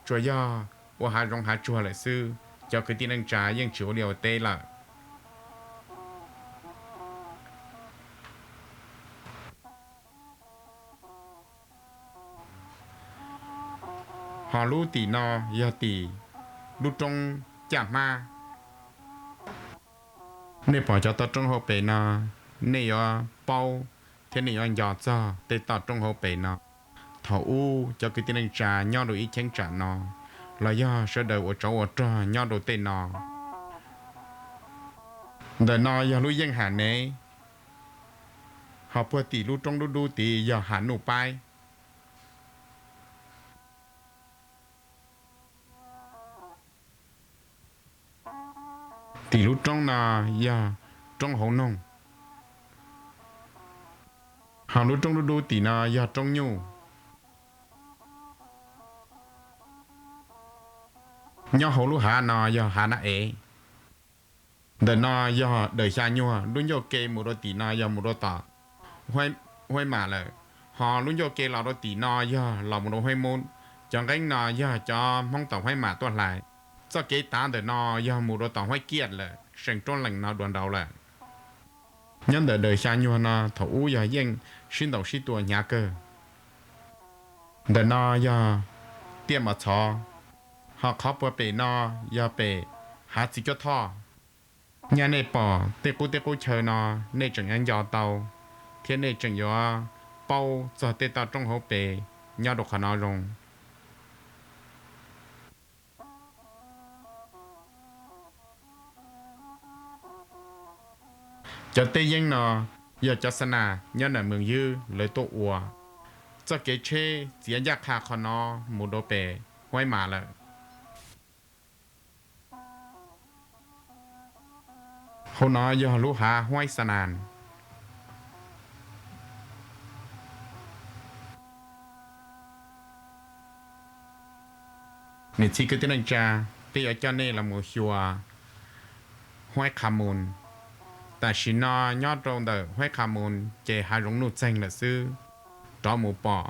tsuas yog ua hav zoov hav tsuag lawm xwb, cov kwv tij neej tsa yeej tsis ua liaj ua teb lawm. Ho lub tim no yog tim lub roob Caj Hmab. Nej pom cov toj roob hauv pes no, nej yuav paub thiab nej yuav nco txog tej toj roob hauv pes no. Thaum ub cov kwv tij neej tsa nyob rau ib cheeb tsam no, los yog sawv daws ua tsov ua rog nyob rau tej no. Ntawm no yog lub yeej Ham Nev, ho puag tim lub roob dub dub tid yog Ham Nuj Paib. Tim lub roob no yog roob Hauv Noog, ho lub roob dub dub tim no yog roob Nyuj. Nyob hauv lub hav no yog hav Nab Ev. Ntawm no yog Dawm Xya Nyuag, lub ncauj ke mus rau tim no yog mus rau tom Huaib Mam lawm, ho lub ncauj ke los rau tim no yog los mus rau Huaib Mub. Cov nqeeb no yog cov Hmoob tom Huaib Mam tuaj hlais. Txoj kev tav ntawm no yog mus rau tom Huaib Kiaj lawm, seem roob lees no dua nraud lawm. Nyob ntawm Dawm Xya Nyuag no thaum ub yog yeej sib ntaus sib tua hnyav kawg. Ntawm no yog Tiaj Mos Txhov, ho qhov puag pem no yog pem Hav Txiv Cuab Thoj. Nyaj nej pom tej qub teb qub chaw no, nej tseem yuav nco tau thiab nej tseem yuav paub txog tej toj roob hauv pes nyob rau qhov no zoo. Cov teb yeeb no yog cov xa nas nyob ntawm Moos Ywb lawv tuaj ua. Txoj kev tsheb txiav ncaj qha qhov no mus rau pem Huaib Mam lawm. Hauv no yog lub hav Huaib Xa Nas. Niam txiv kwv tij neej tsa, peb yuav coj nej los mus xyuas Huaib Qha Mus. Tam sim no nyob rau ntawm Huaib Qha Mus ces hav zoov nuj txeeg lawm xwb. Rov mus pom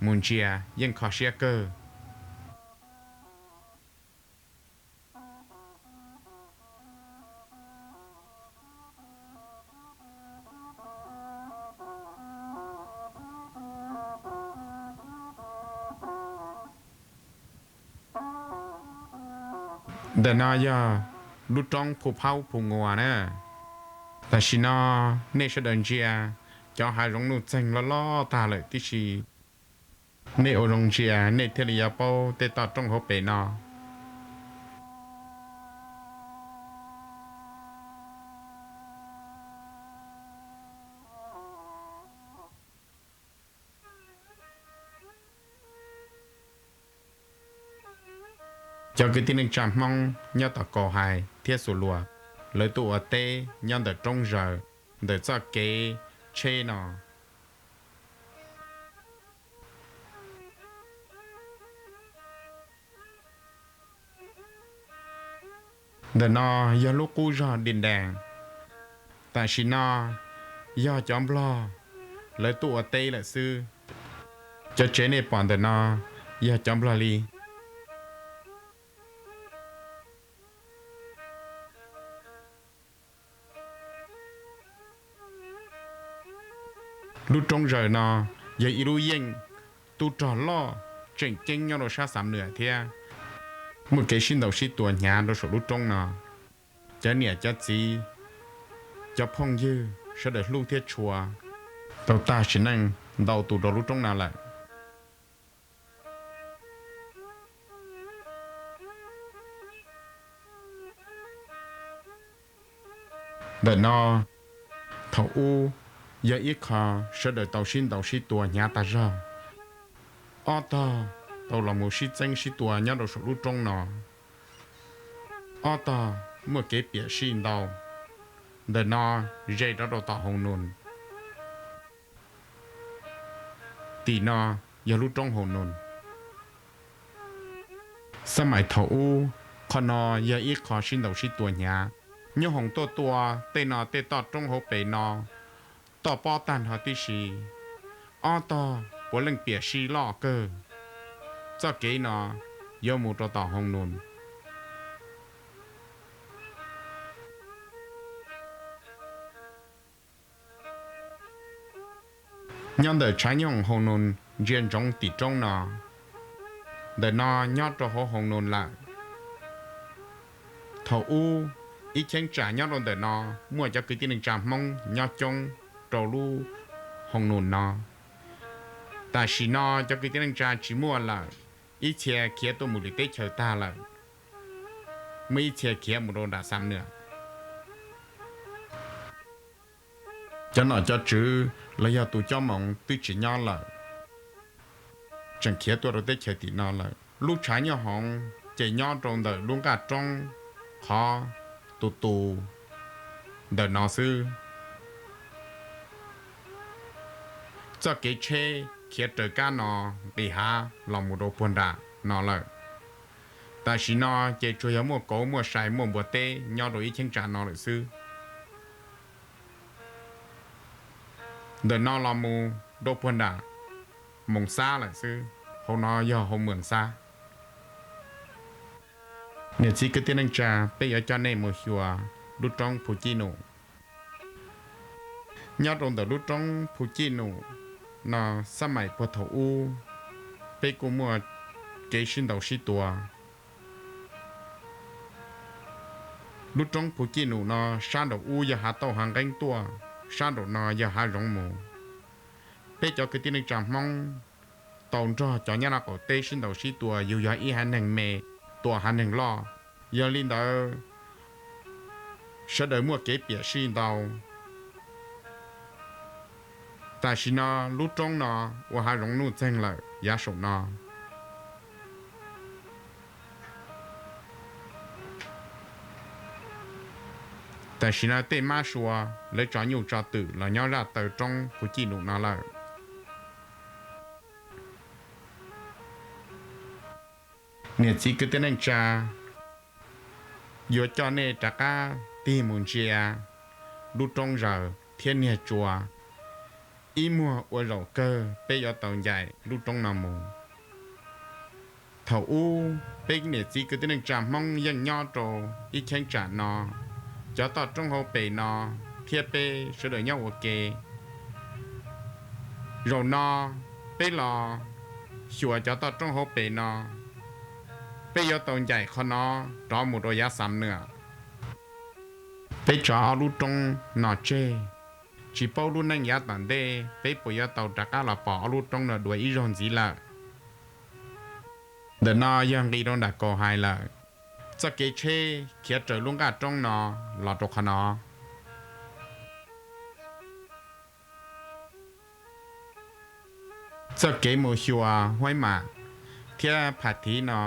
mus ntsia yeej kho siab kawg. Ntawm no yog lub roob Phu Phaub Phu Nguas na. Tam sim no nej sawv daws ntsia, cov hav zoov nuj txeeg loj loj tag lawm tib si. Nej ua zoo ntsia nej thiaj li yuav paub tej toj roob hauv pes no. Cov kwv tij neej tsa Hmoob nyob tom Kaus Hais thiab Xus Luas, lawv tuaj ua teb nyob ntawm roob zaws, ntawm txoj kev tsheb no. Ntawm no yog lub qub zog Din Daas. Tam sim no yog cov Nplog lawv tuaj ua teb lawm xwb. Cov tsev nej pom ntawm no yog cov Nplog li. Lub roob zaws no yog ib lub yeej tub rog loj tseem ceeb nyob rau sab Xam Nuam thiab. Muaj kev sib ntaus sib tua hnyav rau saum lub roob no. Cov niam cov txiv, cov phooj ywg sawv daws hlub thiab tshua, tau tag sim neej ntau tus rau lub roob no lawm. Ntawm no, thaum ub yog ib qho sawv daws tau sib ntaus sib tua hnyav tag zog. Ob tog tau los mus sib txeeb sib tua nyob rau saum lub roob no. Ob tog muaj kev piam sij ntau. Ntawm no ze rov rau tom Hoo Nus. Tim no yog lub roob Hoo Nus. Xab maim thaum ub, qhov no yog ib qho sib ntaus sib tua hnyav. Nyoob hoom tuaj tua tej no tej toj roob hauv pes no, toj pob tag nrho tib si. Ob tog puav leej piam sij loj kawg. Txoj kev no yuav mus rau tom Hoo Nus. Nyob ntawm tshav nyoob hoom Hoo Nus ntsia ntsoov tim roob no, ntawm no nyob rau hauv Hoo Nus lawm. Thaum ub, ib cheeb tsam nyob rau ntawm no muaj cov kwv tij neej tsa Hmoob nyob coob rau lub Hoo Nus no. Tam sim no cov kwv tij neej tsa tsis muaj lawm, ib txhia khiav tuaj mus lwm teb chaws tag lawm, muaj ib txhia khiav mus rau nram Xam Nuam. Cov nom cov tswv los yog tus cob moov twb tsis nyob lawm, tseem khiav tuaj rau teb chaws tim no lawm. Lub tshav nyoob hoom ces nyob rau ntawm lub nqaj roob qhov tus tus ntawm no xwb. Txoj kev tsheb khiav raws kab no nqis hav los mus rau puag nram no lawm. Tam sim no ces tsuas yog muaj kauv muaj sai muaj npua teb nyob rau ib cheeb tsam no lawm xwb. Ntawm no los mus rau puag nram Moos Xab lawm xwb, hauv no yog hauv Moos Xab. Niam txiv kwv tij neej tsa, peb yuav coj nej mus xyuas lub roob Phu Cij Num. Nyob rau ntawm lub roob Phu Cij Num no, xab maim puag thaum ub peb kuj muaj kev sib ntaus sib tua. Lub roob Phu Cij Num no sab nraum ub yog hav tauj hav nqeeb tuaj, sab nraum no yog hav zoov mus. Peb cov kwv tij neej tsa Hmoob tau nrog cov nyob rau qaum teb sib ntaus sib tua, yus yog ib haiv neeg me tua haiv neeg loj. Yog li ntawd, sawv daws muaj kev piam sij ntau. Tam sim no lub roob no ua hav zoov nuj txeeg lawm yav saum no. Tam sim no tej mab sua lawv tso nyuj tso twm los nyob zaj taw roob Phu Cij Num no lawm. Niam txiv kwv tij neej tsa, yuav coj nej rov qab tig mus ntsia lub roob zaws thiab niag tsua, ib muag ua zaum kawg peb yuav tau ncaim lub roob no mus. Thaum ub peb niam txiv kwv tij neej tsa Hmoob yeej nyob rau ib cheeb tsam no, cov toj roob hauv pes no, thiab peb sawv daws nyob ua ke. Zaum no peb los xyuas cov toj roob hauv pes no, peb yuav tau ncaim qhov no rov mus rau yav Xam Nuam. Peb tso ob lub roob no tseg, tsis paub lub neej yav tom ntej peb puas yuav tau rov qab los pom ob lub roob no dua ib zaug ntxiv lawm. Ntawm no yog nqis rau nram Kaus Hais lawm. Txoj kev tsheb khiav raws lub nqaj roob no los rau qhov no. Txoj kev mus xyuas Huaib Mam thiab Pham Thiv no,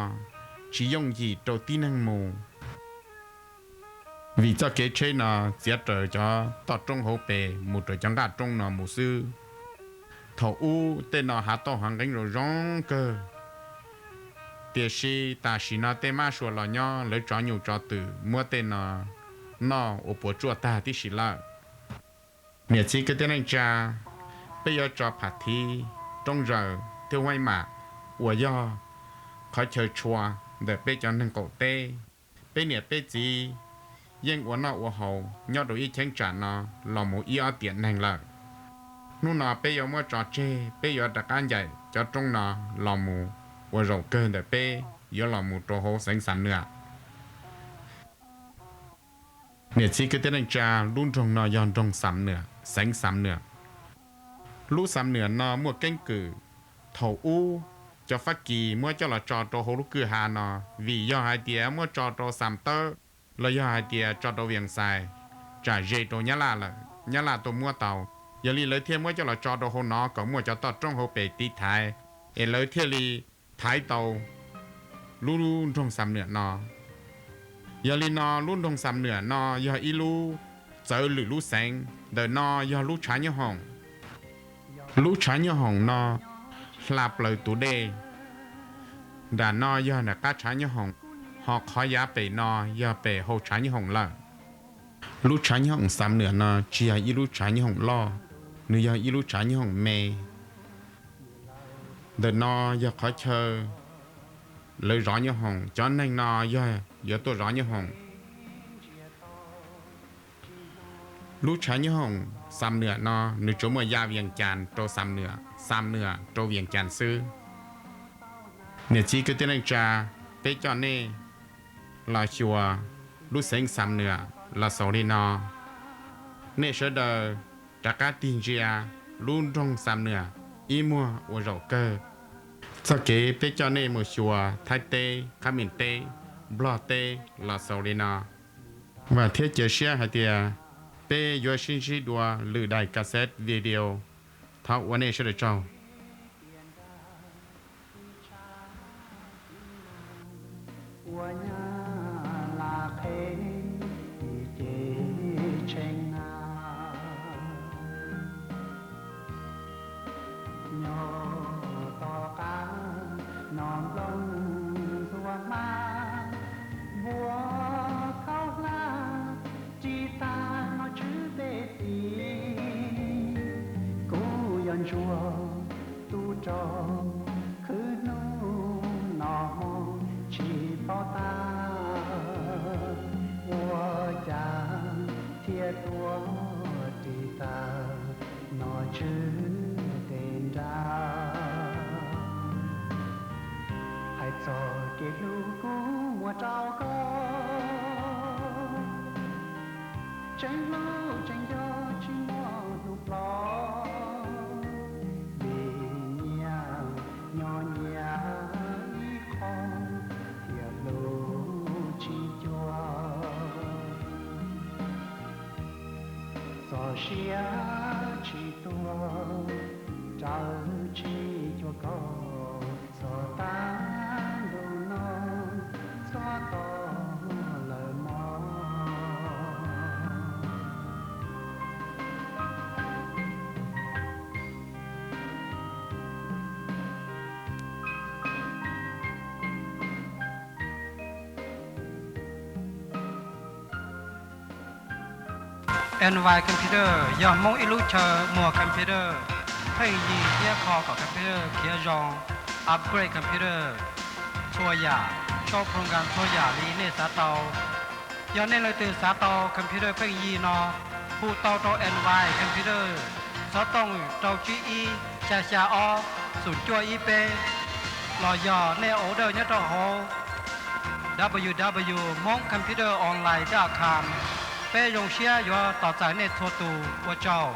tsis yooj yim rau tib neeg mus. Vim txoj kev tsheb no txiav raws cov toj roob hauv pes mus rau cov nqaj roob no mus xwb. Thaum ub tej no hav tauj hav nqeeb zoo zoo kawg, tiam sis tam sim no tej mab sua los nyob lawv tso nyuj tso twm muab tej no noj ua puas tsuaj tag tib si lawm. Niam txiv kwv tij neej tsa, peb yuav tso pham thiv, roob zaws thiab huaib mam uas yog qhov chaw tshua ntawm peb cov neeg qaum teb. Peb niam peb txiv yeej ua noj ua haus nyob rau ib cheeb tsam no los mus ib ob tiam neeg lawm. Hnub no peb yuav muab tso tseg, peb yuav rov qab ncaim cov roob no los mus ua zaum kawg ntawm peb yuav los mus rau hauv xeev Xam Nuam. Niam txiv kwv tij neej tsa, lub nroog no yog nroog Xam Nuam, xeev Xam Nuam. Lub Xam Nuam no muaj keeb kwm thaum ub cov Fab Kis muab coj los tso rau hauv lub kwj ha no, vim yog hais tias muab tso rau Xam Tawb los yog hais tias tso rau Vias Xais, tsam ze rau Nyab Laj lawm, Nyab Laj tuaj muab tau. Yog li lawv thiaj muab coj los tso rau hauv no kom muaj cov toj roob hauv pes tiv thaiv, es lawv thiaj li thaiv tau lub nroog Xam Nuam no. Yog li no lub nroog Xam Nuam no yog ib lub txawv lwm lub xeev. Ntawm no yog lub tshav nyob hoom. Lub tshav nyob hoom no hla plaws tus dej. Nram no yog nram qab tshav nyob hoom, ho qhov yav pem no yog pem hauv tshav nyob hoom lawm. Lub tshav nyob hoom Xam Nuam no tsis yog ib lub tshav nyob hoom loj, nws yog ib lub tshav nyob hoom me. Ntawm no yog qhov chaw lawv zov nyob hoom, cov neeg no yog yuav tuaj zov nyob hoom. Lub tshav nyob hoom Xam Nuam no nws tsuas muaj ya Vias Cas rau Xam Nuam, Xam Nuam rau Vias Cas xwb. Niam txiv kwv tij neej tsa, peb coj nej los xyuas lub xeev Xam Nuam los xaus li no. Nej sawv daws rov qab tig ntsia lub nroog Xam Nuam ib muag ua zaum kawg. Txoj kev peb coj nej mus xyuas Thaib teb, Qhab Meem teb, Nplog teb los xaus li no. Vam thiab cia siab hais tias peb yuav sib ntsib dua lwm daim cassette video. Thov ua nej sawv daws tsaug. Ua nyab laj qhev ces tshee na, nyob tom qab no nplooj ntxhua hmab, npua khaub hlab ris tag nom tswv tej txiv. Kuv yog ntsuag tub rog khwv hnub no hmo tsis paub tab, ua cas thiaj tuaj ris tag nom tswv tej nra. Hais txog kev hlub kuv muaj rau koj, tseem hlub tseem nco tsis muaj hnub ploj. Vim nyias nyob nyias ib qho thiaj hlub tsis cuag. Txoj sia tsis tuag, raws tsis cuag koj, txog tag ntu no txhob tau lawm mog. N Y Computer yog Hmoob ib lub chaw muag computer pheej yig thiab kho kom computer khiav zoo, upgrade computer txhua yam, tso program txhua yam li nej xav tau. Yog nej leej twg xav tau computer pheej yig no, hu tau rau N Y Computer, xov tooj rau tsib ib xya xya ob xoom cuaj ib peb, los yog nej order nyob rau hauv W W W Hmoob Computer Online dot com. Peb zoo siab yuav tos txais nej txhua tus, ua tsaug.